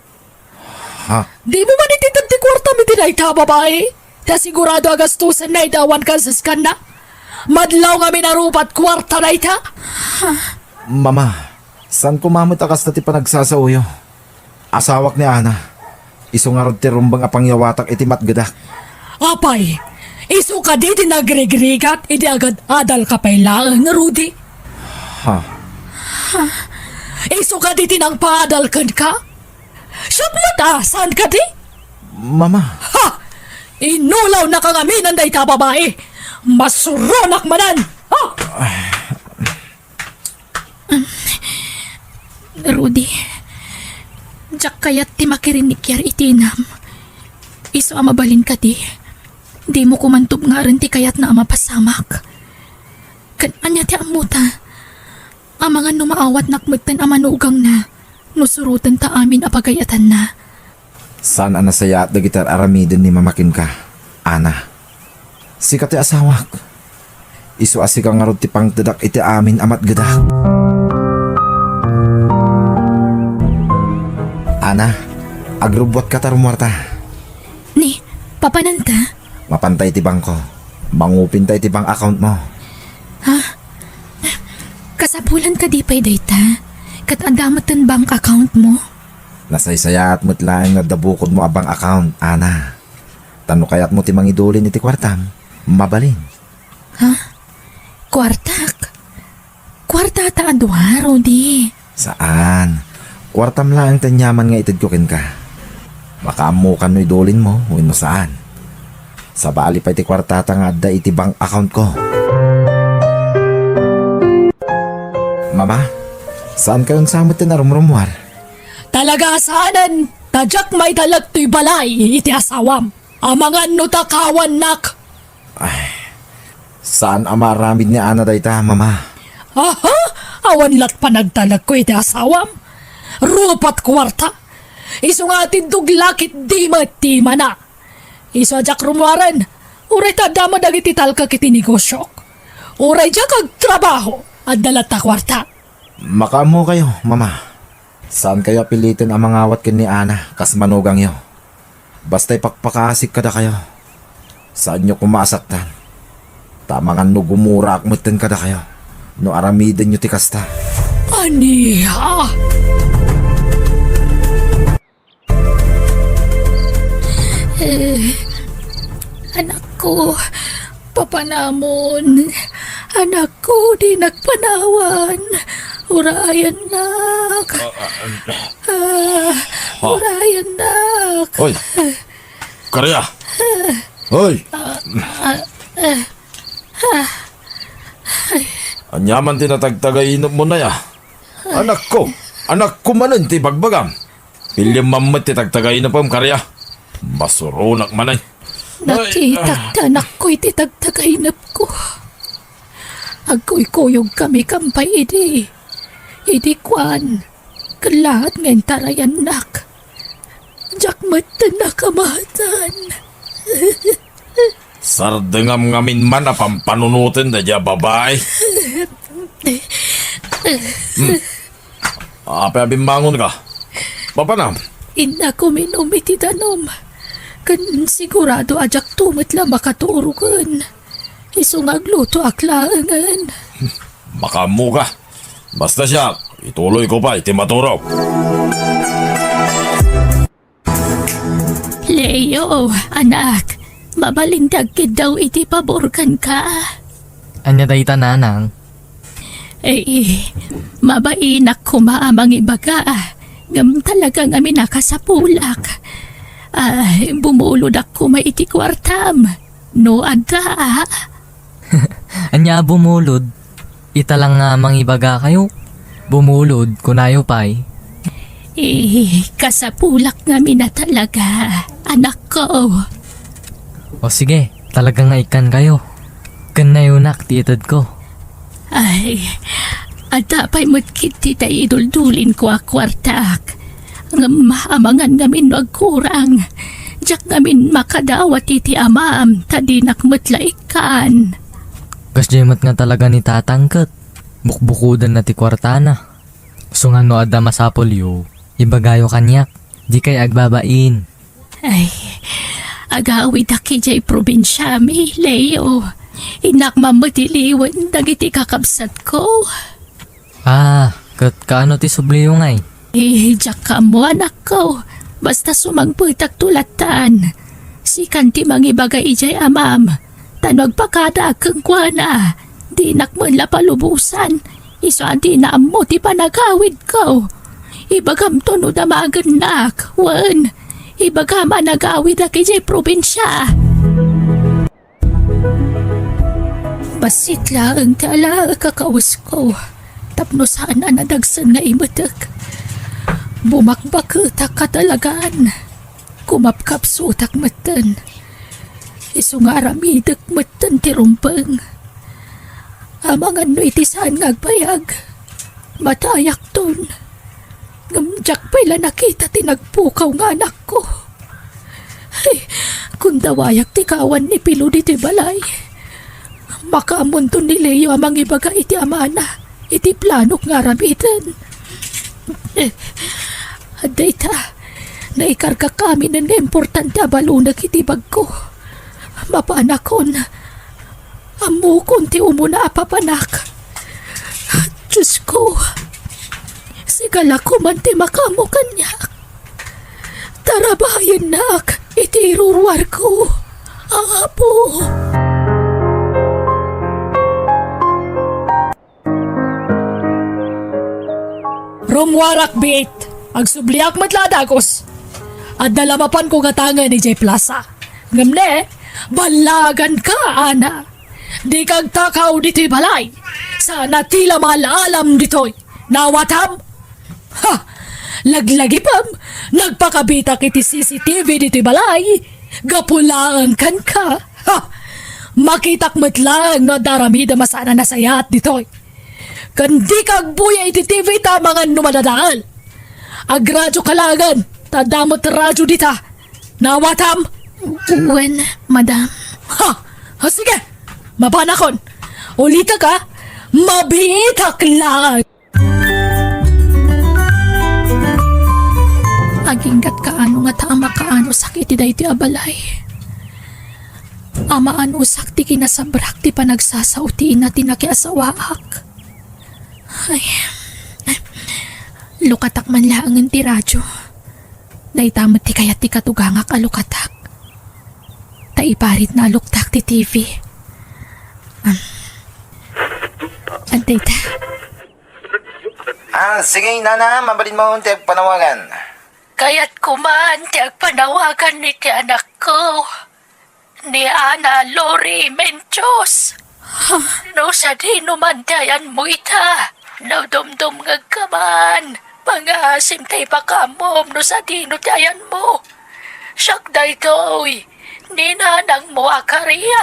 Ha? Dimo man itited ti kuartam iti dayta a babai? Ta sigurado a gastusenna iti awan kansaskanna. Madlaw ngamin a rupat kuarta dayta. Mama, saan koma met a kasta ti panagsasaoyo? Asawak ni Ana. Isu ngarud ti rumbeng a pangyawatak iti matgedak. Apay, isu kadi ti nagrigrigat idi agad-adalka pay laeng, Rudy? Ha? Isu kadi ti nangpaadal kenka? Siak met a, saan kadi? Mama. Ha! Inulawnaka ngamin dayta a babai! Masuronak manen! Ha! Rudy, diak kayat ti makirinnikyar iti inam. Isu a mabalin kadi, dimo koman tubngaren ti kayatna a mapasamak. Ket ania ti ammota? Amangan no maawatnak metten a manugangna no surotenta amin a pagay-atanna. Saan a nasayaat dagiti ar-aramiden ni Mama kenka, Ana. Sika ti asawak. Isu a sika ngarud ti pangtedak iti amin a matgedak. Ana, agrubbuatka ta rummuarta. Ni, papananta? Mapanta iti bangko. Mangupinta iti bank account mo. Ha? Kasapulan kadi pay dayta? Ket adda metten bank account mo? Nasaysayaat met laeng nga adda bukodmo a bank account, Ana. Ta no kayatmo ti mangidulin iti kuartam, mabalin. Ha? Kuartak? Kuartata a dua, Rudy. Saan. Kuartam laeng ti aniaman nga itedko kenka. Makaammokan no idulinmo wenno saan. Sabali pay ti kuartata nga adda iti bank account ko. Mama, saan kayon sa met ti narumrumuar? Talaga a saanen, ta diak maitalek toy balay iti asawam. Amangan no takawannak. Ay, saan a maaramid ni Ana dayta, Mama? Aha? Awan lat panagtalekko iti asawam? Rupat kuarta. Isu nga atindog la ket di met ti imana. Isu a diak rummuaren, uray ta adda met dagiti talkek iti negosiok. Uray diak agtrabaho, adda latta kuarta. Makaammokayo, Mama. Saankayo a piliten a mangawat ken ni Ana kas manugangyo. Basta ipakpakaasik kadakayo. Saanyo koma a saktan. Ta amangan no gumuraak metten kadakayo no aramidenyo ti kasta. Ania? Eh, Anakko, papanamon. Anakko, dinak panawan. Uray, annak. Ah, uray, annak. Hoy, Karia. Hoy. Ania man ti natagtagainepmo, nay, a? Anakko, anakko manen ti ibagbagam. Piliem man met ti tagtagainepem, Karia. Masuronak manen. Nakitak ti anakko iti tagtagainepko. Agkuykuyogkami kampay idi. Idi kuan, kellaat nga intaray, annak. Diak metten nakamatan. Sardengam ngamin man a pampanunoten daydiay a babai. Hmm. Apay a bimmangonka? Papanam? Innak uminum iti danum. Ken sigurado a diakto met la makaturogen. Isu nga aglutoak laengen. Makaammoka. Basta siak, ituloyko pay ti maturog. Leo, anak, mabalin ti agkiddaw iti pabor kenka. Ania dayta, nanang? Eh, mabainak koma a mangibaga, ngem talaga ngamin a kasapulak. Ah, bumulodak koma iti kuartam, no adda. Ania a bumulod? Ita lang nga mangibagakayo. Bumulod, kunayo pay. Eh, kasapulak ngamin a talaga, anakko. O sige, talaga nga ikkankayo. Kennayonak ti itedko. Ay, adda pay met ketdi tay iduldulinko a kuartak. Ngem amangan ngamin no agkurang. Diak ngamin makadawat iti amam, ta dinak met la ikkan. Kasdiay met nga talaga ni tatang ket bukbukodenna ti kuartana. Isu nga no adda masapulyo, ibagayo kaniak. Dikay agbabain. Ay, agawidak idiay probinsiami, Leo. Innak man met iliwen dagiti kakabsatko. Ah, ket kaano ti subliyo ngay? Eh, diak ammo, anakko. Basta sumangpetakto lattan. Sikan ti mangibaga idiay amam. Ta no agpakadaak kenkuana, dinak met la palubosan. Isu a dina ammo ti panagawidko. Ibagamto no damagennak. Wen, ibagam a nagawidak idiay probinsia. Bassit laeng ti alaek a kawesko tapno saan a nadagsen nga imetek. Bumakbaketak a talagan. Kumapkapsutak metten. Isu nga aramidek metten ti rumbeng. Amangan no iti saan nga agbayag, matayakton. Ngem diak pay la nakita ti nagpukaw nga anakko. Ay, kundawayak ti kawan ni Pilo ditoy balay. Makaamonton ni Leo a mangibaga iti amana iti planok nga aramiden. Dayta, naikargak amin nga importante a balonek iti bagko. Mapanakon. Ammokon ti umuna a papanak. Diosko, sigala ko man ti makaammo kaniak. Tarabayennak iti iruruarko, Apo. Rummuarak biit, agsubliak met la a dagus. Adda la mapanko gatangen idiay plasa. Ngem ne, ballaganka, Ana. Dika agtakaw ditoy balay. Saan a ti la maal-alam ditoy. Nawatam? Ha! Laglagipem, nagpakabitak iti C C T V ditoy balay. Gapu laeng kenka. Ha! Makitak met laeng no adda aramidem a saan a nasayaat ditoy. Ken dika agbuya iti T V ta amangan no madadael. Agradioka laengen, ta adda met radio dita. Nawatam? Wen, madam. Ha! Ha, sige! Mapanakon! Ulitek a, mabiitak laeng! Aginggatka no ngata a makaanusak iti daytoy a balay. Amaanusak ti kinasabrak ti panagsasao ti ina ti nakiasawaak. Ay, lukatak man laengen ti radio. Dayta met ti kayat ti katugangak a lukatak. Ta Iparit na aluktak ti T V. Am. Antay ta. Ah, sige, nana, mabalinmo ti agpanawagan. Kayatko man ti agpanawagan iti anakko, ni Ana Lori Menchos. Ha? No sadino man ti ayanmo ita, no dumdumngegka man, pangaasim ta ipakaammom no sadino ti ayanmo. Siak daytoy, ni nanangmo a Karia.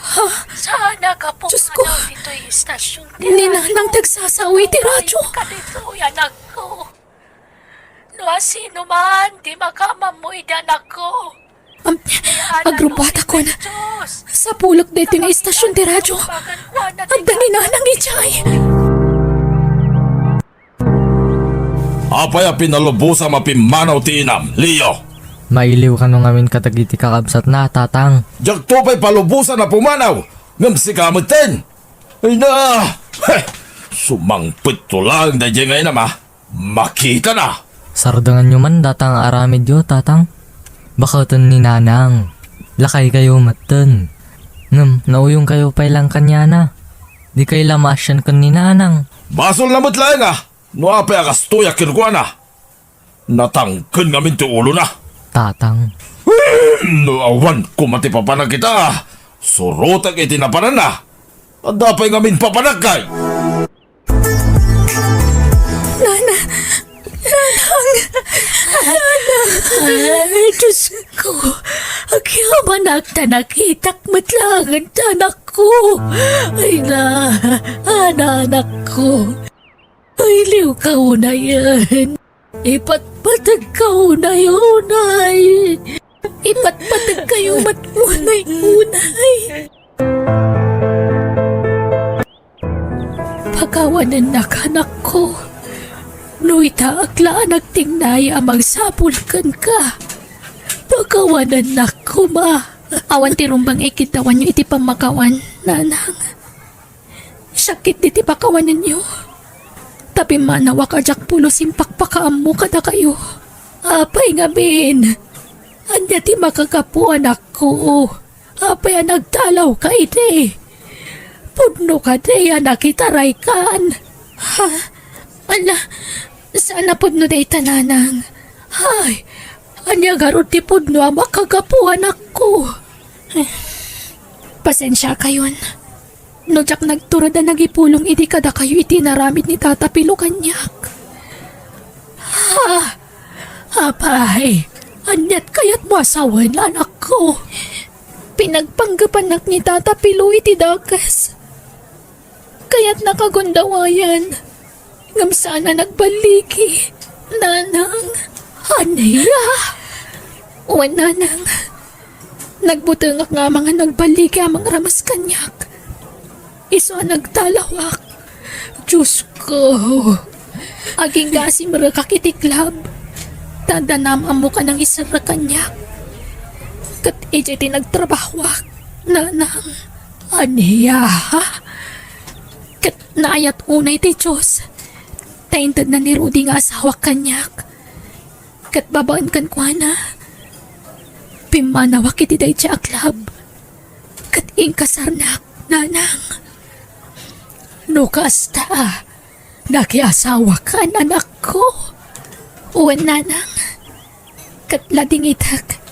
Ha? Saan a kapukaw ditoy istasyon ti radyo. Ni nanang ti agsasao iti radyo. Kaditoy, anakko. No asino man ti makaammo iti anakko. Am, agrubbuatakon. Sapulek daytoy nga istasyon ti radyo. Adda ni nanang idiay. Apay a pinalubosam a pimmanaw ti inam, Leo? Mailiw kano ngamin kadagiti kakabsatna, Tatang. Diakto pay palubosan a pumanaw, ngem sika metten. Ay na! Heh! Sumangpetto laeng daydiay nga inam, a. Makitana. Sardenganyo man data nga aramidyo, Tatang. Baketen ni Nanang. Lakaykayo metten. Ngem, nauyongkayo pay laeng kaniana. Dikay la maasian ken ni Nanang. Basolna met laeng, a. No apay a kastoyak kenkuana. Natangken ngamin ti ulona. Tatang. Hmm, no awan koma ti papanak ita, surotek iti napananna. Adda pay ngamin papanakkay. Nana, Nanang, Nanang. Ay, Diyos ko. Agyamanak ta nakitak met laeng ti anakko. Ay na, Ana, anakko. Ay, liwka unayen. Ipatpategka unay-unay. Ipatpategkayo met unay-unay. Pakawanennak, anakko. No itaak la a nagtingnay a mangsapul kenka, pakawanennak koma. Awan ti rumbeng a ikiddawanyo iti pammakawan, Nanang. Siak ketdi ti pakawanenyo. Ta pimmanawak a diak pulos impakpakaammo kadakayo. Apay ngamin? Ania ti makagapu, anakko? Apay a nagtalawka idi? Pudno kadi a nakitaraykan? Ha? Ala, saan a pudno dayta, Nanang. Ay, ania garud ti pudno a makagapu, anakko? Pasensiakayon. No diak nagtured a nagipulong idi kadakayo iti inaramid ni Tata Pilo kaniak. Ha? Apay, aniat kayatmo a sawen, anakko? Pinagpanggepanak ni Tata Pilo iti dakes. Kayatnak a gundawayan. Ngem saan a nagballigi, Nanang. Ania? Wen, Nanang. Nagbutengak nga amangan nagballigi a mangramas kaniak. Isu a nagtalawak. Diosko. Agingga a simrekak iti klab. Ta adda naam-ammok a nangiserrek kaniak. Ket idiay ti nagtrabahoak, Nanang. Ania? Ket naayat unay ti Dios ta intedna ni Rudy nga asawak kaniak. Ket babaen kenkuana, pimmanawak iti daydiay a klab. Ket inkasarnak, Nanang. No kasta, nakiasawakan, anakko. Wen, Nanang. Ket ladingitek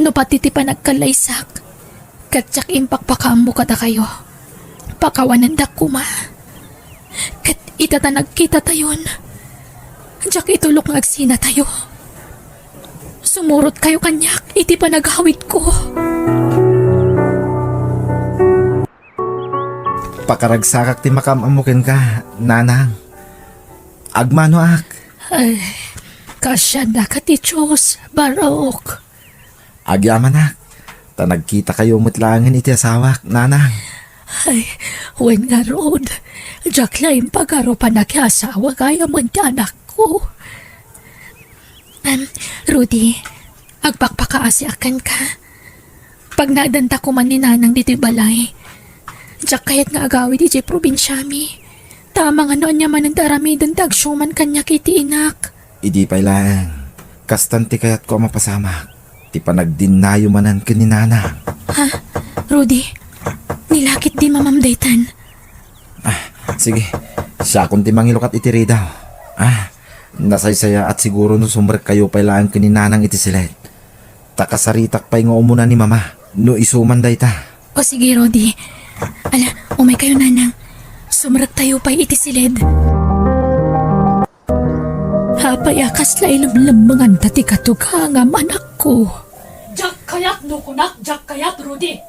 no pati ti panagkallaysak ket diak impakpakaammo kadakayo. Pakawanendak koma. Ket ita ta nagkitatayon, diak itulok nga agsinatayo. Sumurotkayo kaniak iti panagawidko. Pakaragsakak ti makaam-ammo kenka, Nanang. Agmanoak. Ay, kaasiannaka ti Dios, Barok. Agyamanak, ta nagkitakayo met laengen iti asawak, Nanang. Ay, wen ngarud, diak la impagarup a nakiasawa gayamen ti anakko. Em, Rudy, agpakpakaasiak kenka. Pagnaedanta koma ni Nanang ditoy balay. Diak kayat nga agawid idiay probinsiami. Ta amangan no ania manen ti aramiden ti agsuman kaniak iti inak. Idi pay laeng, kastan ti kayatko a mapasamak. Ti panagdinnayo manen ken ni Nanang. Ha? Rudy, nilakit di mamam daytan. Ah, sige. Siakon ti mangilukat iti ridaw. Ah, nasaysayaat siguro no sumrekkayo pay laeng ken ni Nanang iti siled. Ta kasaritak pay nga umuna ni Mama no isu man dayta. O sige, Rudy. Ala, umaykayo, Nanang. Sumrektayo pay iti siled. Apay a kasla ilemlemmenganta ti katugangam, anakko? Diak kayat no kunak, diak kayat, Rudy.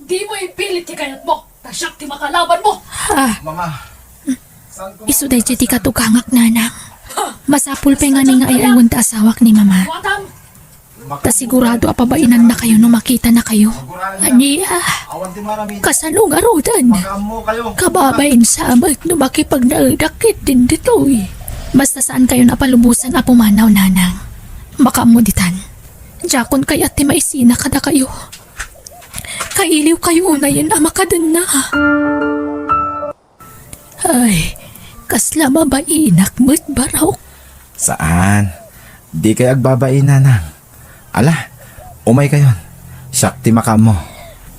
Dimo ipilit ti kayatmo, ta siak ti makalabanmo. Ah, Mama, saan ko isu daydiay ti katugangak, Nanang. Ha? Masapul pay ngamin nga ay-aywan ta asawak ni Mama. Watam. Ta sigurado a pabainannakayo no makitanakayo. Ania? Kasano ngaruden? Kababain sa met no makipagnaedak ketdin ditoy. Basta saankayon a palubosan a pumanaw, Nanang. Makaammo ditan. Diakon kayat ti maisina kadakayo. Kailiwkayo unayen a makadenna. Ay, kasla mabainak met, Barok. Saan. Dikay agbabain, Nanang. Ala, umaykayon. Siak ti makaammo.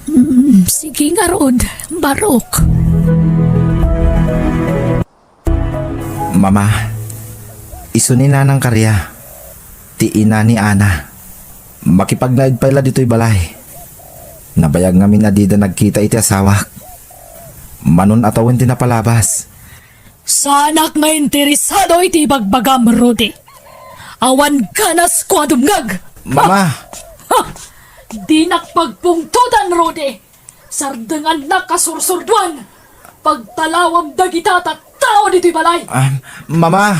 Mm, sige ngarud, Barok. Mama, isu ni Nanang Karia, ti ina ni Ana. Makipagnaed pay la ditoy balay. Nabayag ngamin a dida nagkita iti asawak. Manon a tawen ti napalabas. Saanak nga interesado iti ibagbagam, Rudy. Awan ganas ko a dumngeg. Mama! Ha! Ha! Dinak pagpungtotan, Rudy. Sardengannak a sursurduan. Pagtalawam dagita a tattao ditoy balay. Ah, Mama!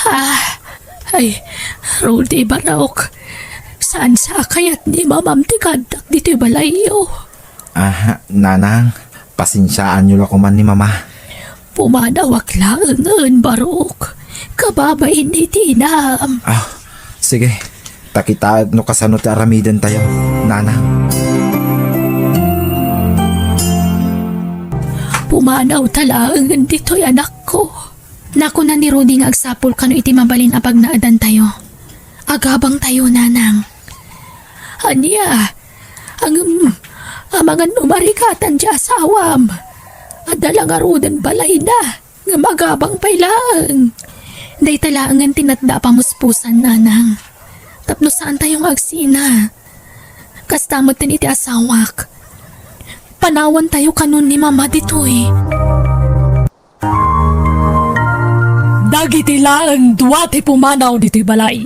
Ah, ay, Rudy, Barok. Saan sa kayat ni Mamam ti kaaddak ditoy balayyo? Ah, Nanang, pasensiaanyo la koman ni Mama. Pumanawak laengen, Barok. Kababain iti inam. Ah, sige. Ta kitaek no kasano ti aramidentayo, Nanang. Pumanawta laengen ditoy, anakko. Nakuna ni Rudy nga agsapul kano iti mabalin a pagnaedantayo. Agabangtayo, Nanang. Ania? Ngem, amangan no marikatan ti asawam. Adda la ngaruden balayna, ngem agabang pay laeng. Dayta laengen ti natda a pamuspusan, Nanang. Tapno saantayo nga agsina. Kasta met iti asawak. Panawantayo kanon ni Mama ditoy. Dagiti laeng dua ti pumanaw ditoy balay.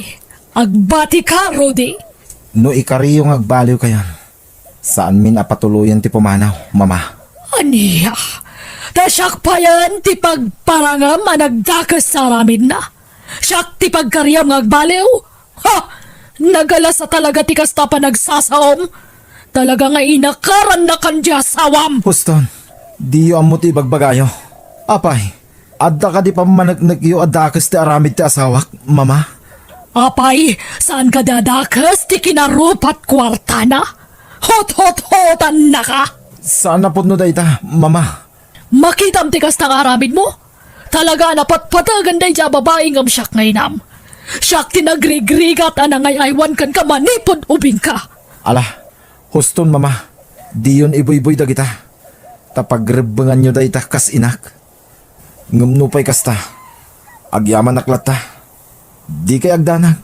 Agbatika, Rudy. No ikariyo nga agbaliwkayon, saanmin a patuloyen ti pumanaw, Mama. Ania? Ta siak payen ti pagparangem a nagdakes sa aramidna? Siak ti pagkariam nga agbaliw? Ha! Nagalasa talaga ti kasta a panagsasaom. Talaga nga inakarannakan ti asawam. Huston, diyo ammo ti ibagbagayo. Apay, adda kadi pammaneknekyo a dakes ti aramid ti asawak, Mama? Apay, saan kadi a dakes ti kinarupat kuartana? Hot-hot-hotannaka! Saan a pudno dayta, Mama. Makitam ti kasta nga aramidmo? Talaga a napatpategen daydiay a babai ngem siak nga inam. Siak ti nagrigrigat a nangay-aywan kenka manipud ubingka. Ala, huston, Mama. Diyon ibuybuy dagita. Ta pagrebbenganyo dayta kas inak. Ngem nupay kasta, agyamanak latta. Dikay agdanag,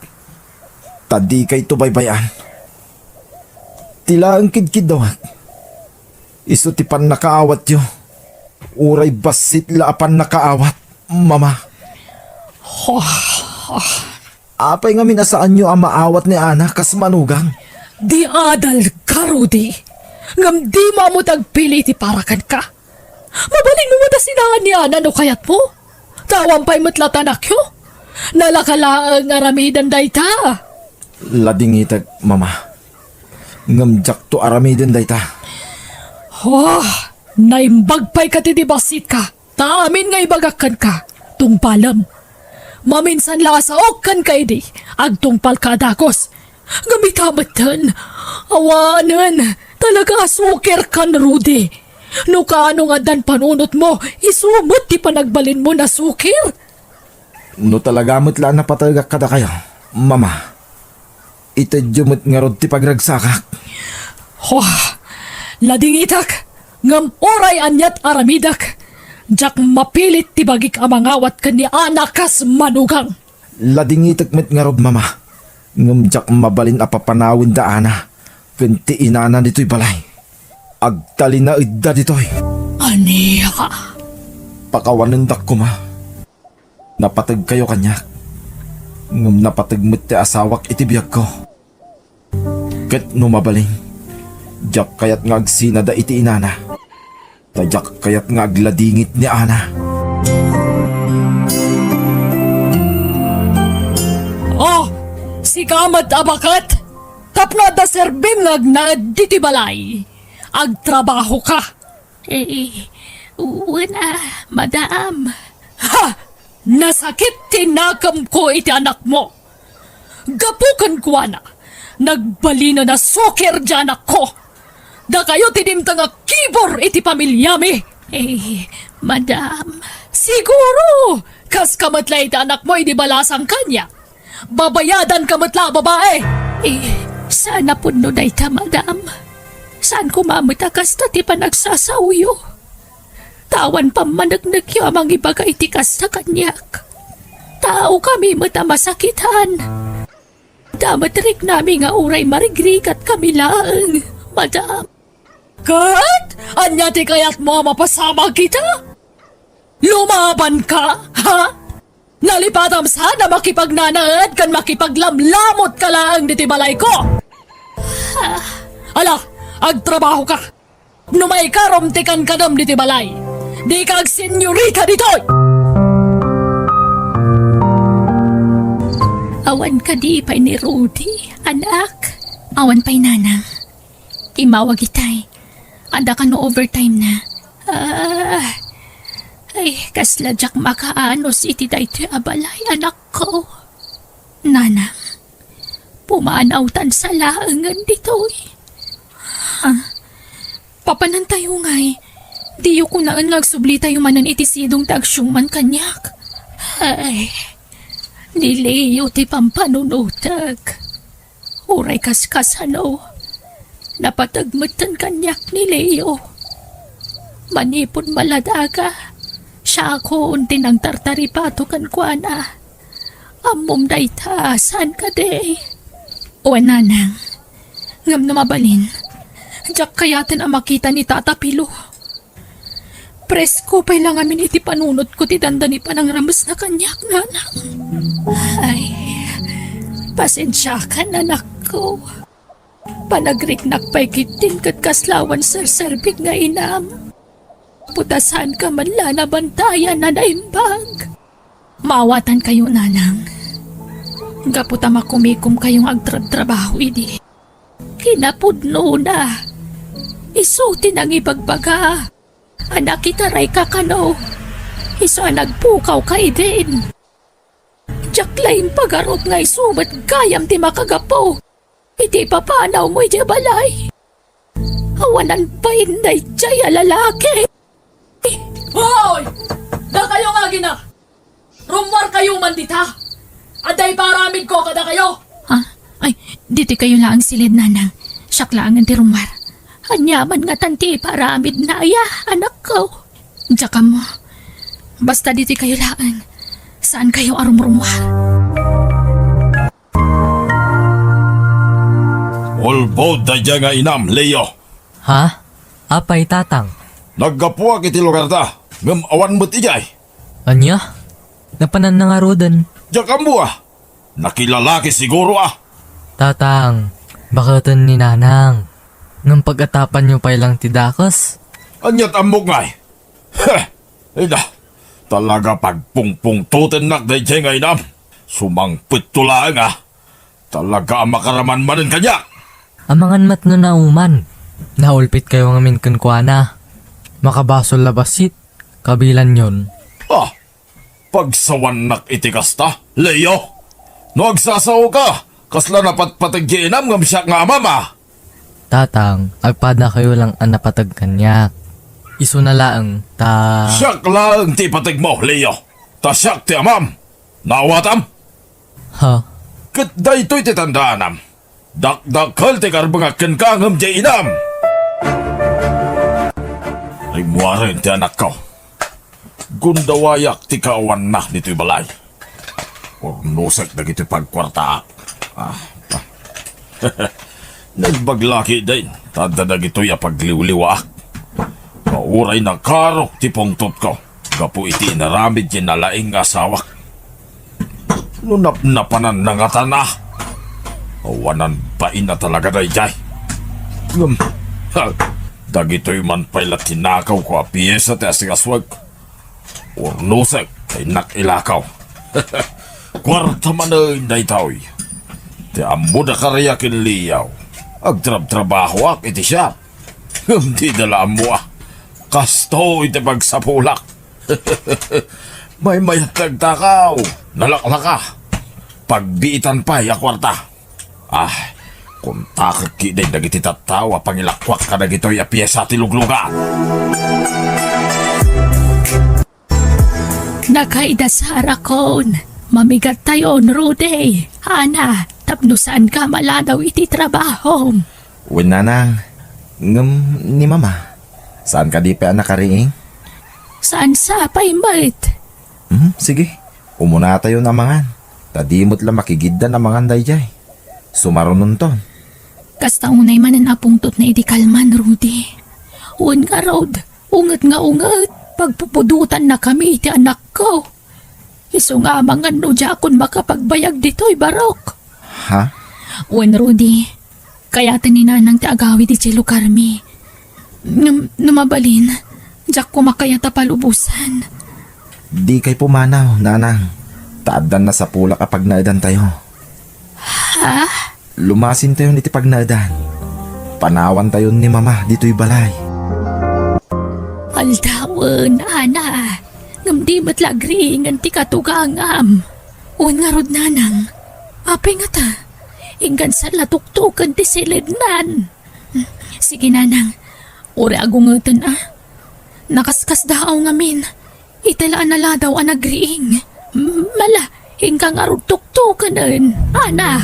ta dikayto baybay-an. Ti laeng kidkiddawek, isu ti pannakaawatyo. Uray bassit la a pannakaawat, Mama. Apay ngamin a saanyo a maawat ni Ana kas manugang? Di adalka, Rudy. Ngem dimo ammo ti agpili iti para kenka. Mabalinmo met a sinaan ni Ana no kayatmo. Ta awan pay met latta anakyo. Nalaka laeng aramiden dayta. Ladingitek, Mama. Ngem diakto aramiden dayta. Oh, naimbag pay kadi ti bassitka. Ta amin nga ibagak kenka, tungpalem. Maminsan la a saok kenka idi, agtungpalka a dakes. Ngem ita metten, awanen, talaga a sukirkan, Rudy. No kaano nga addan panunotmo, isu met ti panagbalinmo a sukir. No talaga met la a napategak kadakayo, Mama, Itedyo met ngarud ti pagragsakak. Wah! Ladingitek, ngem uray aniat aramidek, diak mapilit ti bagik a mangawat ken ni Ana kas manugang. Ladingitek met ngarud, Mama, ngem diak mabalin a papanawenda Ana ken ti inana ditoy balay. Agtalinaedda ditoy. Ania? Pakawanendak koma. Napategkayo kaniak, ngem napateg met ti asawak iti biagko. Ket no mabalin, diak kayat nga agsinada iti inana, ta diak kayat nga agladingit ni Ana. Oh, sika met a baket, tapno adda serbim nga agnaed ditoy balay. Agtrabahoka. Eh, wen a, madam. Ha! Nasakit ti nakemko iti anakmo. Gapu kenkuana, nagbalinen a sukir ti anakko. Dakayo ti dimteng a kibor iti pamiliami. Eh, madam. Siguro, kaska met la iti anakmo idi balasang kaniak. Babayadanka met la a babae! Eh, saan a pudno dayta, madam. Saan koma met a kasta ti panagsasaoyo. Ta awan pammaneknekyo a mangibaga iti kasta kaniak. Taokami met a masakitan. Ta met riknami nga uray marigrigatkami laeng, madam. Ket ania ti kayatmo a mapasamak ita? Lumabanka, ha? Nalipatam saan a makipagnanaed ken makipaglamlamotka laeng ditoy balayko? Ah, ala, agtrabahoka. No maikarom ti kankanaem ditoy balay, dika agsenyorita ditoy! Awan kadi pay ni Rudy, anak? Awan pay, nanang. Immawag itay. Adda kano overtime na. Ah, ay, kasla diak makaanus iti daytoy a balay, anakko. Nanang, pumanawtan sa laengen ditoy. Ah, papanantayo ngay. Diyo kunaen nga agsublitayo manen iti sidong ti agsiuman kaniak. Ay, ni Leo ti pampanunotek. Uray kaskasano, napateg metten kaniak ni Leo. Manipud maladaga, siakon ti nangtartaripato kenkuana. Ammom dayta, saan kadi? Wen, nanang. Ngem no mabalin, diak kayaten a makita ni Tata Pilo. Presko pay la ngamin iti panunotko ti dandani panangramesna kaniak, nanang. Ay, pasensiakan, anakko. Panagriknak pay ketdin ket kasla awan serserbik nga inam. Putasanka man la nabantayan a naimbag. Maawatankayo, nanang. Gapu ta makumikomkayo nga agtrabtrabaho idi. Kinapudnona, isu ti nangibagbaga a nakitarayka kano isu a nagpukawka idin. Diak la impagarup nga isu met gayam ti makagapu iti ipapanawmo idiay balay. Awanan pay daydiay a lalaki. Hoy! Dakayo nga agina! Rummuarkayo man dita! Adda ipaaramidko kadakayo! Ah, ay, ditoy kayo laeng siled, nanang. Siak laengen ti rummuar. Aniaman ngatan ti ipaaramidna aya, anakko? Diak ammo. Basta ditoy kayo laeng. Saan kayo a rumrummuar? Ulbod daydiay nga inam, Leo. Ha? Apay, Tatang? Naggapuak iti lugarda, ngem awan met idiay. Ania? Napananna ngaruden? Diak ammo a. Nakilalaki siguro a. Tatang, baketen ni Nanang. Ngem pag-atapanyo pay lang ti dakes. Aniat ammok ngay? Heh! Ida, talaga pagpungpungtotennak daydiay nga inam. Sumangpetto laeng a. Talaga a makaraman manen kaniak. Amangan met no nauman. Naulpitkayo ngamin kenkuana. Makabasol a bassit, kabilanyon. Ah, pagsawannak iti kasta, Leo? No agsasaoka, kasla napatpateg ti inam ngem siak nga amam a. Tatang, agpadakayo lang a napateg kaniak. Isuna laeng, ta... Siak laeng ti ipategmo, Leo. Ta siak ti amam. Naawatam? Ha? Ket daytoy ti tandaanam. Dakdakkel ti karbengak kenka ngem diay inam. Rimmuaren ti anakko. Gundawayak ti kaawanna ditoy balay. Urnosek dagitoy pagkuartaak. Ah, ah. Naimbag la ketdin, ta adda dagitoy a pagliwliwaak. Nga uray nakaro ti pungtotko gapu iti inaramid ti nalaing nga asawak. No napnapananna ngatan a, awanan bain a talaga daydiay. Ngem, ha, dagitoy man pay la tinakawko a piesa ti asikasuek. Urnosek, ta innak ilakaw. Kuarta manen daytoy. Ti ammod a kariak ken liaw, agtrabtrabahoak iti siap. Ngem dida la ammo a kastoy ti pagsapulak. Maymayat ti agtakaw, nalaklaka. Pagbiitan pay a kuarta. Ah, kuntakek ketdin dagiti tattao a pangilakkuak kadagitoy a piesa ti luglugar. Nakaida Sarakon, mamigattayon, Rudy. Ana, tapno saanka maladaw iti trabahom. Wen, nanang, ngem ni mama, saan kadi pay a nakariing? Saan sa pay met? Hmm, sige, umunatayon a mangan, ta di met la makigiddan a mangan daydiay. Sumarunonton. Kasta unay manen a pungtotna idi kalman, Rudy. Wen ngarud, unget nga unget, pagpupudotannakami iti anakko. Isu nga amangan no diakon makapagbayag ditoy barok. Ha? Wen, Rudy, kayaten ni Nanang ti agawid idiay lugarmi. Ngem no mabalin, diak koma kayat a palubosan. Dikay pumanaw, Nanang, ta addan nasapulak a pagnaedantayo. Ha? Lumasintayon iti pagnaedan. Panawantayon ni mama ditoy balay. Aldawen, ana, ngem di met la agriingen ti katugangam. Wen ngarud, nanang, apay ngata? Inggana sa la tuktoken ti silednan. Sige, nanang, uray agungeten a. Nakaskasdaaw ngamin. Ita la a naladaw a nagriing. Mala, inka ngarud tuktoken, ana.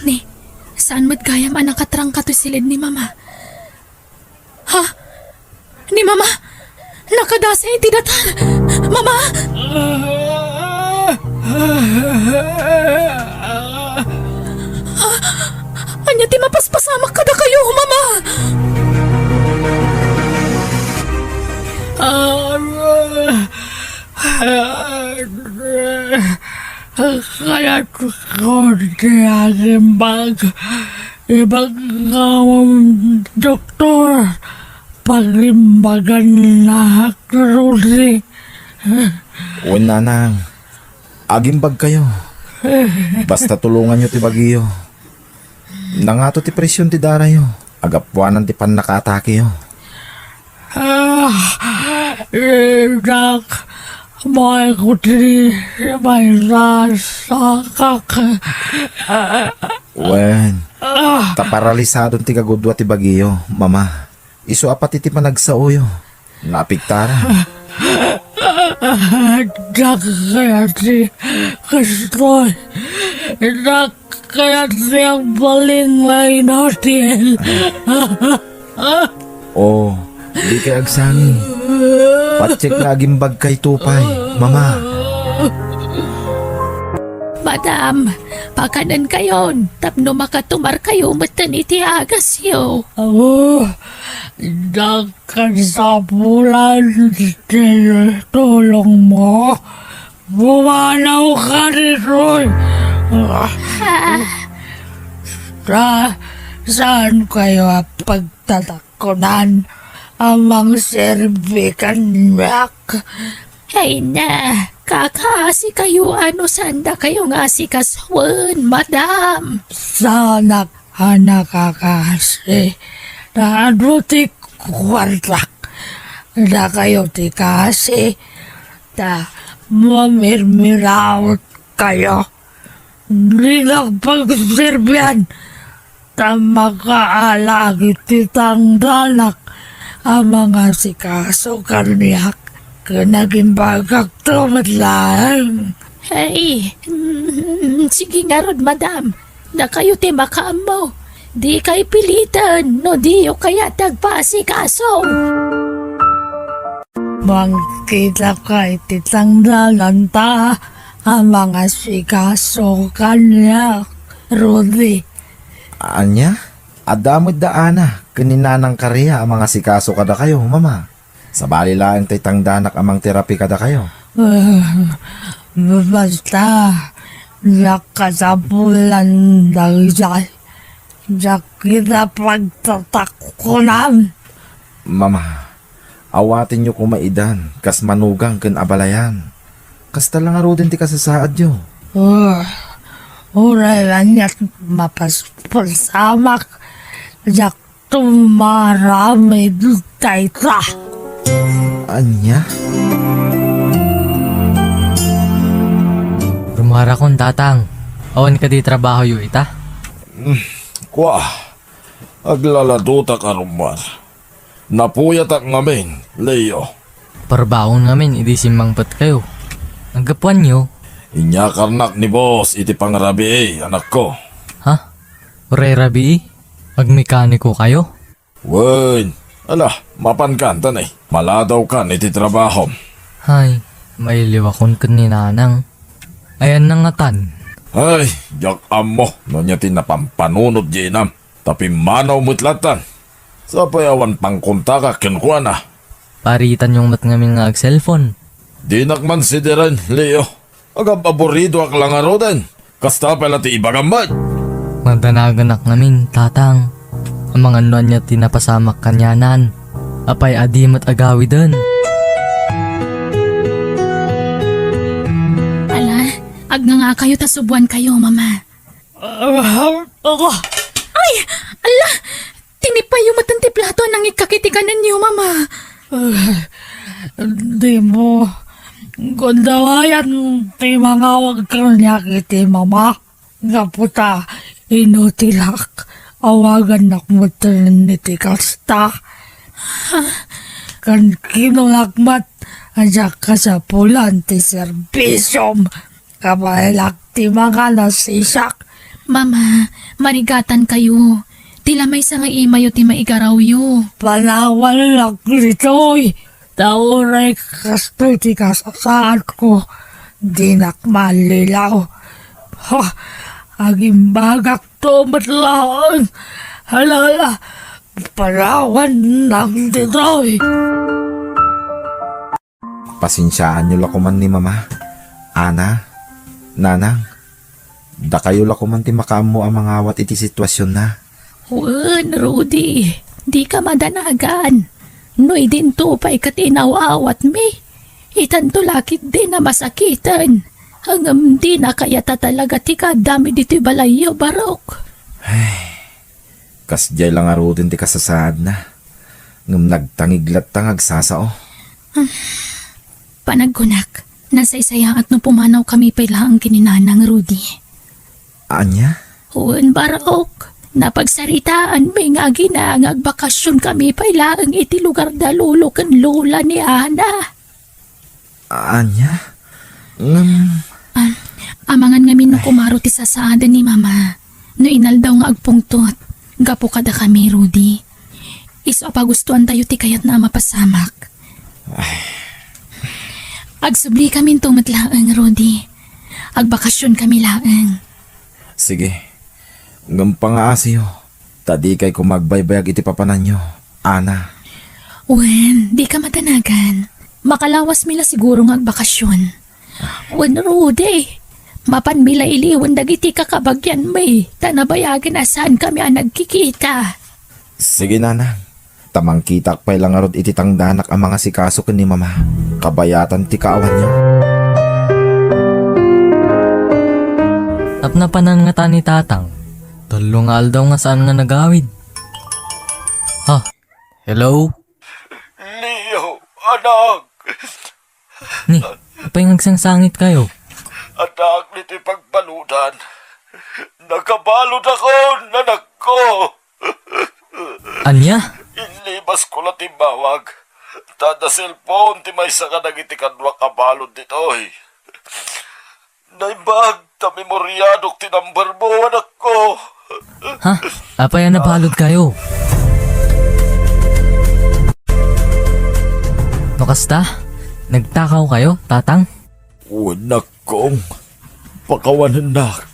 Ni, saan met gayam a nakatrangka toy siled ni mama? Ha? Ni mama? Nakadasi iti datar! Mama! Ania ti mapaspasamak kadakayo, Mama? Kayatko ti agimbag. Ibagam, doktor, pagimbagannak, Rudy. Wen, nanang, agimbagkayo. Basta tulonganyo ti bagiyo. Nangato ti presion ti darayo. Agapuanan ti pannakaatakeyo. Ah, Dak, maikuti may rasakak. Wen, ta paralisadon ti kagudua ti bagiyo, Mama. Isu a pati ti panagsaoyo, naapektaran. Dak kayat ti kastoy. Dak kayat ti agbalin nga inutil. Oh, dikay agsangit. Patiek nga agimbagkayto pay, Mama. Madam, pakanenkayon tapno makatumarkayo metten iti agasyo. Awo, nakasapulan ti tulongmo. Pumanawka ditoy. Ha? Sa-, saankayo a pagtatakkunan a mangserbi kaniak? Ay na, kakaasikayo a no saandakayo nga asikasuen, madam. Saanak a nakakaasi. Ta adu ti kuartak, dakayo ti kaasi, ta mamirmirautkayo. Dinak pagserbian, ta makaala iti tangdanak a mangasikaso kaniak, ken agimbagakto met laeng. Ay, mm, sige ngarud, madam. Dakayo ti makaammo. Dikay piliten no diyo kayat ti agpaasikaso. Mangkitaka iti tangdananta a mangasikaso kaniak, Rudy. Ania? Adda met da Ana ken ni Nanang Karia a mangasikaso kadakayo, Mama. Sabali laeng tay tangdanak a mangterapi kadakayo. Ah, basta, diak kasapulan dagitoy. Diak ida pagtatakunan. Mama, awatenyo koma idan kas manugang ken abalayan. Kasta la ngaruden ti kasasaadyo. Ah, uray aniat mapaspasamak, diak tumaramid dayta. Ania? Rumuarakon, Tatang. Awan kadi trabahoyo ita? Mm, kua, aglaladotak a rummuar. Napuyatak ngamin, Leo. Parbaon ngamin idi simmangpetkayo. Naggapuanyo? Inyakarnak ni Boss iti pangrabii, anakko. Ha? Uray rabii? Agmekaniko kayo? Wen, ala, mapankan, tan, eh. Maladawkan iti trabahom. Hay, mailiwakon ken ni Nanang. Ayanna ngatan? Ay, diak ammo no ania ti napampanunot diay inam. Ta pimmanaw met lattan. Sapay awan pangkontakak kenkuana. Paritanyo met ngamin nga ag-cellphone. Dinak man sidiren, Leo. Agab-aburidoak la ngaruden. Kasta pay la ti ibagam met. Madanaganak ngamin, Tatang. Amangan no ania ti napasamak kanianan. Apay a di met agawiden. Ala, agngangakayo ta subuankayo, Mama. Ay! Ala! Tinipayyo met ti plato a nangikkat iti kanenyo, Mama. Dimo gundawayat ti mangawag kaniak iti Mama. Gapu ta inutilak, awagannak met iti kasta. Ken kinunakmat a diak kasapulan ti serbisiom. Kabaelak ti mangan a sisak. Mama, marigatankayo. Ti la maysa nga imayo ti maigarawyo. Panawannak ditoy. Ta uray kastoy ti kasasaadko, dinak mallilaw. Ha, agimbagakto met laeng. Hala, hala, panawannak ditoy. Pasensiaanyo la koman ni Mama. Ana, Nanang, dakayo la koman ti makaammo a mangawat iti situasionna. Wen, Rudy, dika madanagan. No idinto pay ket inaw-awatmi, itanto la ketdi a masakiten. Ngem dina kayat a talaga ti kaaddami ditoy balayyo, Barok. Ay, kasdiay la ngaruden ti kasasaadna. Ngem nagtangig latta nga agsasao. Panagkunak, nasaysayaat no pumanawkami pay laeng ken ni Nanang, Rudy. Ania? Wen, Barok. Napagsaritaanmi nga agina nga agbakasionkami pay laeng iti lugar da lolo ken lola ni Ana. Ania? Ngem... Ah, amangan ngamin no kumaro ti sasaaden ni Mama. No inaldaw nga agpungtot, gapu kadakami, Rudy. Isu a pagustoantayo ti kayatna a mapasamak. Ay. Agsubli kaminto met laeng, Rudy. Agbakasionkami laeng. Sige. Ngem pangaasiyo, ta dikay koma agbaybayag iti papananyo, Ana. Wen, dika madanagan. Makalawasmi la siguro nga agbakasion. Wen, Rudy, mapanmi la iliwen dagiti kakabagianmi, ta nabayagen a saankami a nagkikita. Sige, Nanang. Ta mangkitaak pay la ngarud iti tangdanak a mangasikaso ken ni Mama. Kabayatan ti kaawanyo. Napnapanan ngata ni Tatang. Tallo nga aldaw nga saan nga nagawid. Ha? Hello? Leo, anak! Ni, apay nga agsangsangitka? Anak, ditoy pagbaludan. Nakabaludakon, anakko. Ania? Inlibasko la timmawag. Ta adda cellphone ti maysa kadagiti kaduak a balud ditoy. Naimbag ta memoriadok ti number mo, anakko. Ha? Apay a nabaludkayo? No kasta, nagtakawkayo, Tatang? Wen, anakko, pakawanennak.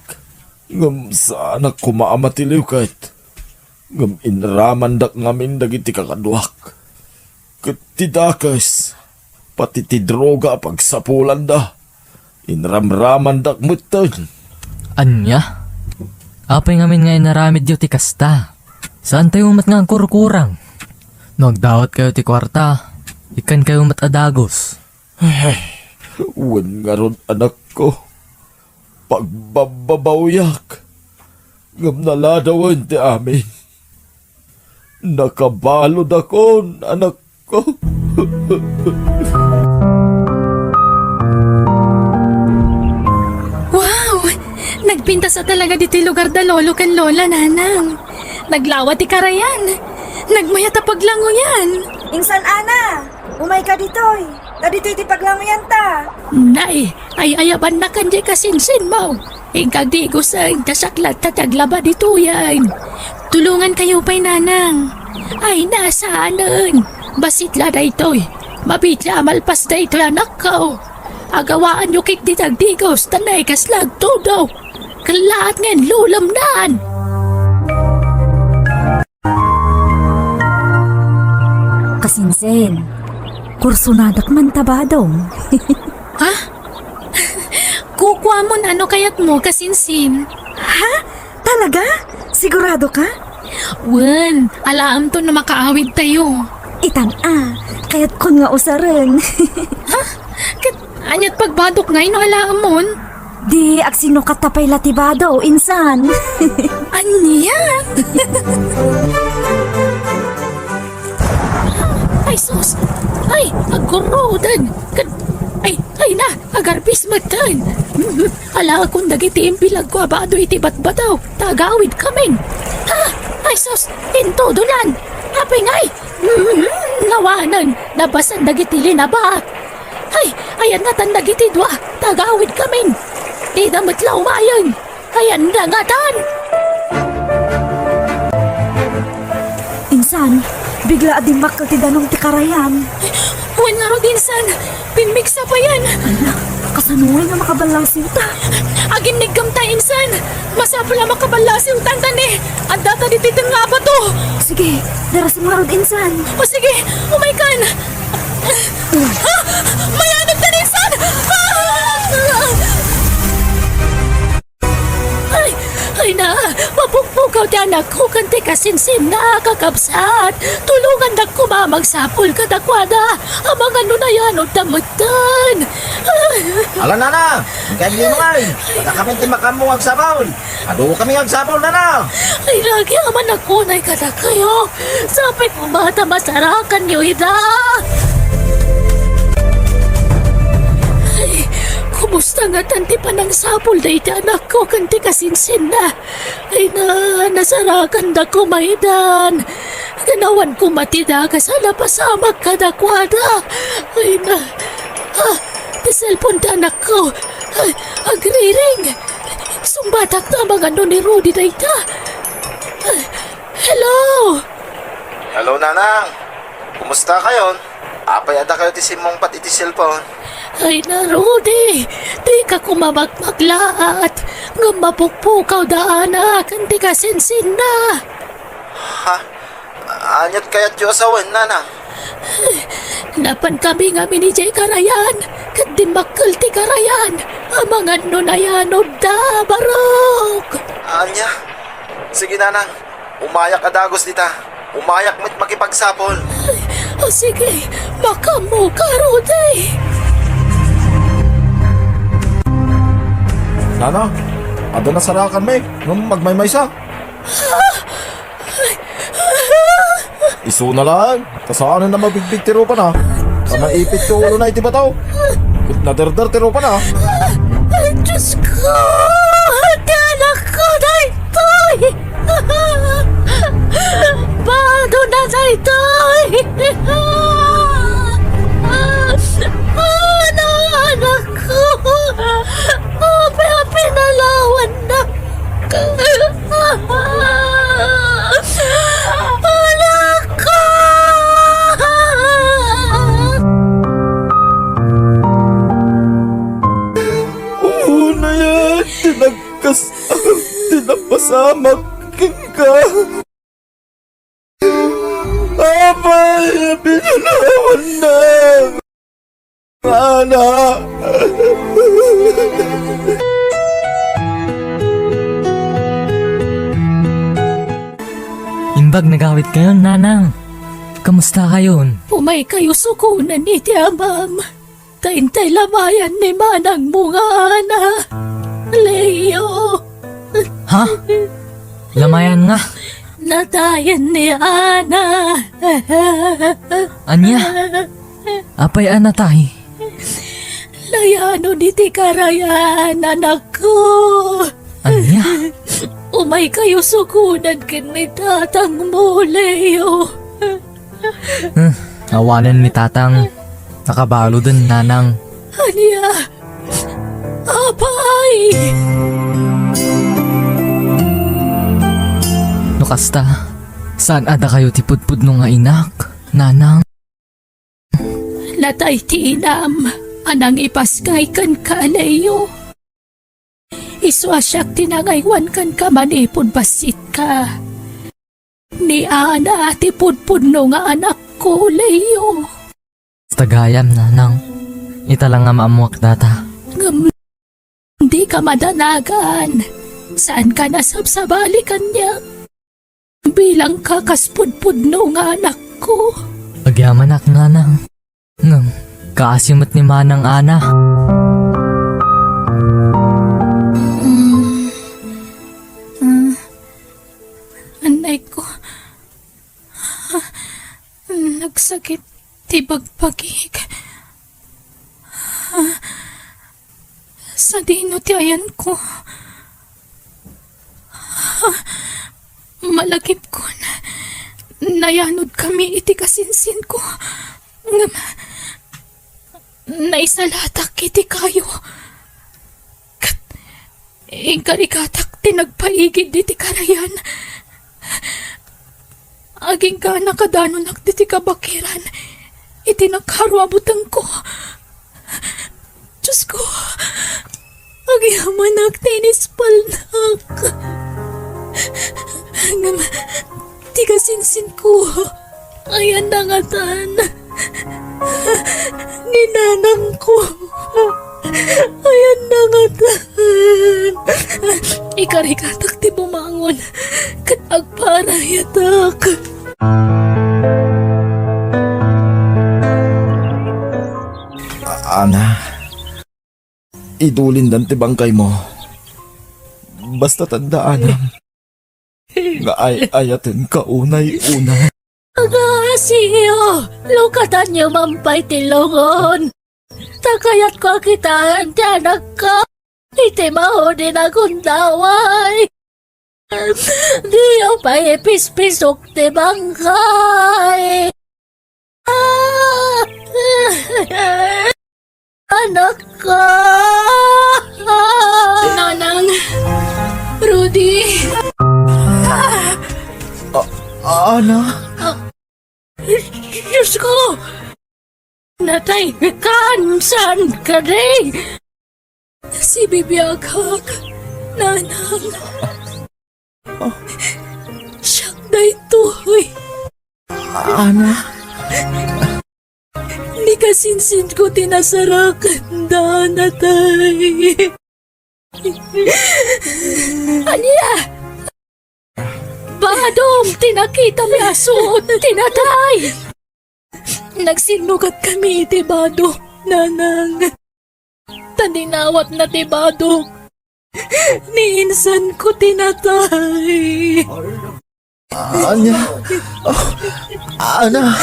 Ngem saanak koma a matiliwket. Ngem inramandak ngamin dagiti kakaduak. Ket ti dakes, pati ti droga a pagsapulanda, inramramandak metten. Ania? Apay ngamin nga inaramidyo ti kasta? Saantayo met nga agkurkurang? No agdawatkayo ti kuarta, ikkankayo met a dagus. Wen ngarud, anakko, pagbabbabawiak, ngem naladawen ti amin. Nakabaludakon, anakko. Wow! Nagpintas a talaga ditoy lugar da lolo ken lola, nanang. Naglawa ti karayan. Nagmayat a paglanguyan. Insan, Ana, umayka ditoy. Ta ditoy ti paglanguyanta. Nay, ay-ayabannakan diay kasinsinmo. Inka agdiguseng ta siak latta ti aglaba ditoyen. Tulongankayo pay, nanang. Ay, na, saanen. Bassit la daytoy. Mabiit la a malpas daytoy, anakko. Agawaanyo ketdi ti agdigus, ta nay kasla agtudo. Kallaat nga inlulemnan. Kasinsin, kursonadak man ta badong. Ha? Kukuamon ano kayatmo, kasinsin. Ha? Talaga? Sigurado ka? Wen, alaamto no makaawidtayo. Itan a, kayatkon nga usaren. Ha? Ket aniat pagbadok ngay no alaamon? Di agsinukatta pay la ti bado, insan. Ania? Ay, sus! Ay, agkurroden! Kad-, ay, ay na! Agarbis metten! Alaekon dagiti imbilagko a bado iti batbataw, ta agawidkamin! Ah! Ay, sus! Intudonan! Apay ngay? Nawanen! Nabasan dagiti linaba! Ay, ayan ngatan dagiti dua, ta agawidkamin. Dida met la umayen. Ayan ngatan. Insan, bigla a dimmakkel ti danum ti karayan. Wen ngarud, insan, pimmigsa payen. Ala, kasano nga makaballasiwta? Aginnigkamta, insan. Masapul a makaballasiwta, insan, eh. Addata ditoy tengnga a bato. Sige, darasem ngarud, insan. O sige, umaykan. Ah! Mayanegtan, insan! Ah! Ay, ay na, mapukpukaw ti anakko ken ti kasinsinna, kakabsat. Tulongandak koma a magsapul kadakuada. Amangan no nayanodda metten. Ala, nana, inkay aglinongay. Adda kami ti makaammo nga agsapul. Adu kami nga agsapul, nana. Ay, lagi a manakunay kadakayo. Sapay koma ta masarakanyo ida. Ay, kumusta ngatan ti panangsapul dayta anakko ken ti kasinsinna? Ay na, nasarakanda koma idan. Ganawan koma ti dakes a napasamak kadakuada. Ay na, ah, ti cellphone ti anakko. Ay, agriring. Sungbatak ta amangan no ni Rudy dayta. Ay, hello! Hello, Nanang. Kumusta kayon? Apay a dakayo ti simmungpat iti cellphone? Ay na, Rudy, dika koma magmaglaat, ngem mapukpukaw da anak, ken ti kasinsinna. Ha? Aniat kayatyo a sawen, Nanang? Napankami ngamin idiay karayan, ket dimmakkel ti karayan, amangan no nayanodda, barok. Ania? Sige, Nanang. Umayak a dagus dita. Umayak met makipagsapul. Ay, o sige, makaammoka, Rudy. Nana, adda nasarakanmi, ngem agmaymaysa. Isuna laeng, ta saanen a mabigbig ti rupana. Ta naipit ti ulona iti bato. Ket naderder ti rupana. Ay, Diyos ko! Ti anakko daytoy! Badona daytoy! Ano, anakko? Nalawannak. Anakko! Unay ti nagkas-, ti napasamak kenka. Apay, binulawannak. Ana. Imbag nagawidkayon, Nanang. Kamusta kayon? Umaykayo sukonen iti amam. Ta intay lamayan ni manangmo nga Ana, Leo. Ha? Lamayan nga? Natayen ni Ana. Ania? Apay a natay? Layanon iti karayan, anakko. Ania? Umaykayo sukonen ken ni tatangmo, Leo. Hmm, awanen ni tatang. Nakabaluden, Nanang. Ania? Apay! No kasta, saan a dakayo ti pudpudno nga inak, Nanang? Natay ti inam a nangipaskay kenka, Leo. Isu a siak ti nangaywan kenka manipud bassitka. Ni Ana ti pudpudno nga anakko, Leo. Kasta gayam, Nanang. Ita la nga maammoak data. Ngem dika madanagan. Saanka a sabsabali kaniak. Bilangka kas pudpudno nga anakko. Agyamanak, Nanang. Ngem, kaasi met ni Manang Ana. Mm. Ah, anay ko. Nagsakit ti bagbagik. Sadino ti ayanko? Malagipkon, nayanodkami iti kasinsinko. Ngem, naisalatak iti kayo. Ket inkarigatak ti nagpaigid iti karayan. Agingga a nakadanonak diti kabakiran iti nakaro a butengko. Diosko, agyamanak ti inispalnak. Ngem ti kasinsinko, ayan nangatan. Ni nanangko, ayan nangatan. Ikarigatak ti bumangon ket agparayatak. Ana, idulindan ti bangkaymo. Basta tandaanam nga ay-ayatenka unay-una. Agasio, lukatanyo man pay ti lungon. Ta kayatko a kitaen ti anakko iti maudin a gundaway. Diyo pay ipispisok ti bangkay. Ah! Anakko! Nanang! Rudy! A-, Ana? Diosko! Natay kan saan kadi? Sibibiagak, Nanang. Siak daytoy. Ana? Ni kasinsinko ti nasarak, danatay. Ania? Badong ti nakitami a suot ti natay. Nagsinnugatkami iti bado, Nanang. Ta dinawatna ti bado. Ni insanko ti natay. Ania? Ah, Ana?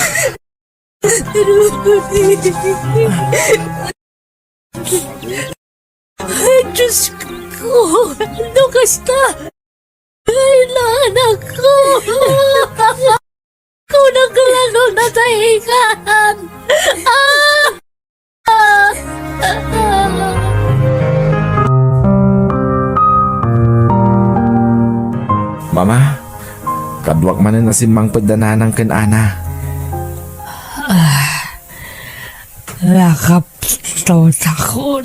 Diosko, no kasta, ay, anakko! Kunak la no natay ikan! Ah! Ah! Mama, kaduak manen a simmangpet da nanang ken Ana. Ah, lakapto takon.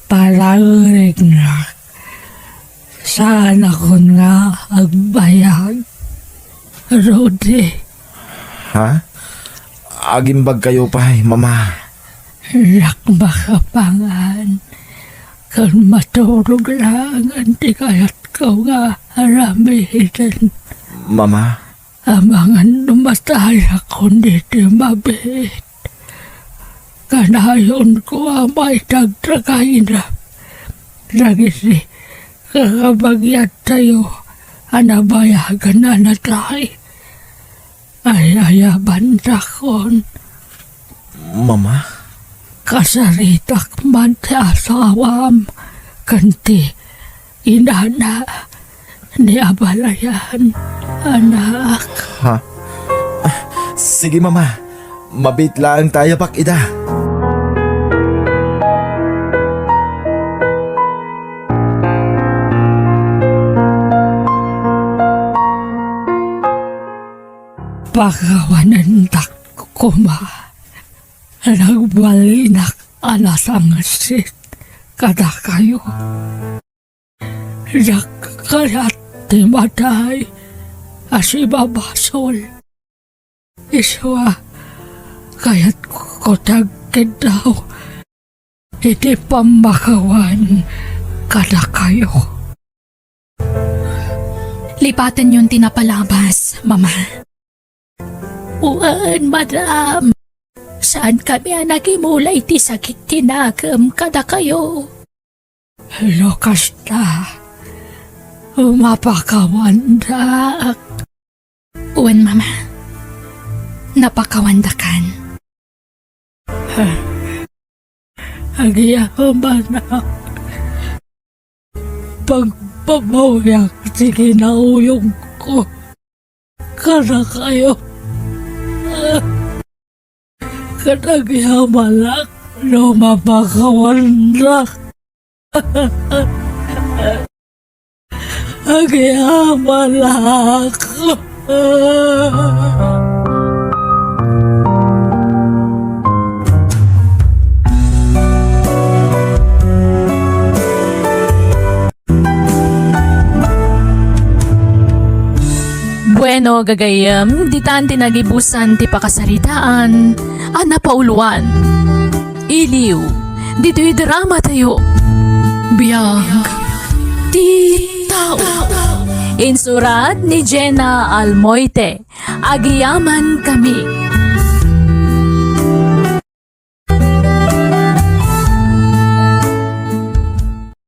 Palaeriknak. Saanakon nga agbayag, Rudy. Ha? Agimbagkayo pay, Mama. Diak makapangan ken maturog laengen ti kayatko nga aramiden. Mama? Amangan no matayakon iti mabiit, kanayonko a maitagtagayna dagiti kakabagiattayo a nabayagan a natay. Ay-ayabantakon. Mama? Kasaritak man ti asawam ken ti inana ni abalayan, anak. Ha? Ah, sige, Mama. Mabiit laeng ta ayabak ida. Pakawanendak koma. Nagbalinak a nasangsit kadakayo. Diak kayat ti matay a sibabasol. Isu a kayatko ti agkiddaw iti pammakawan kadakayo. Lipatenyon ti napalabas, Mama. Wen, madam. Saankami a nakimula iti sakit ti nakem kadakayo. No kasta, mapakawandak. Wen, Mama. Napakawandakan. Agyamanak. Pagbabawiak ti kinauyongko kadakayo. Ket agyamanak no mapakawandak. Agyamanak. Bueno, gagayyem, ditan ti nagibusan ti pakasaritaan a napauloan. Iliw, ditoy drama tayo. Biag ti tao. Insurat ni Jenna Almoite. Agyamankami.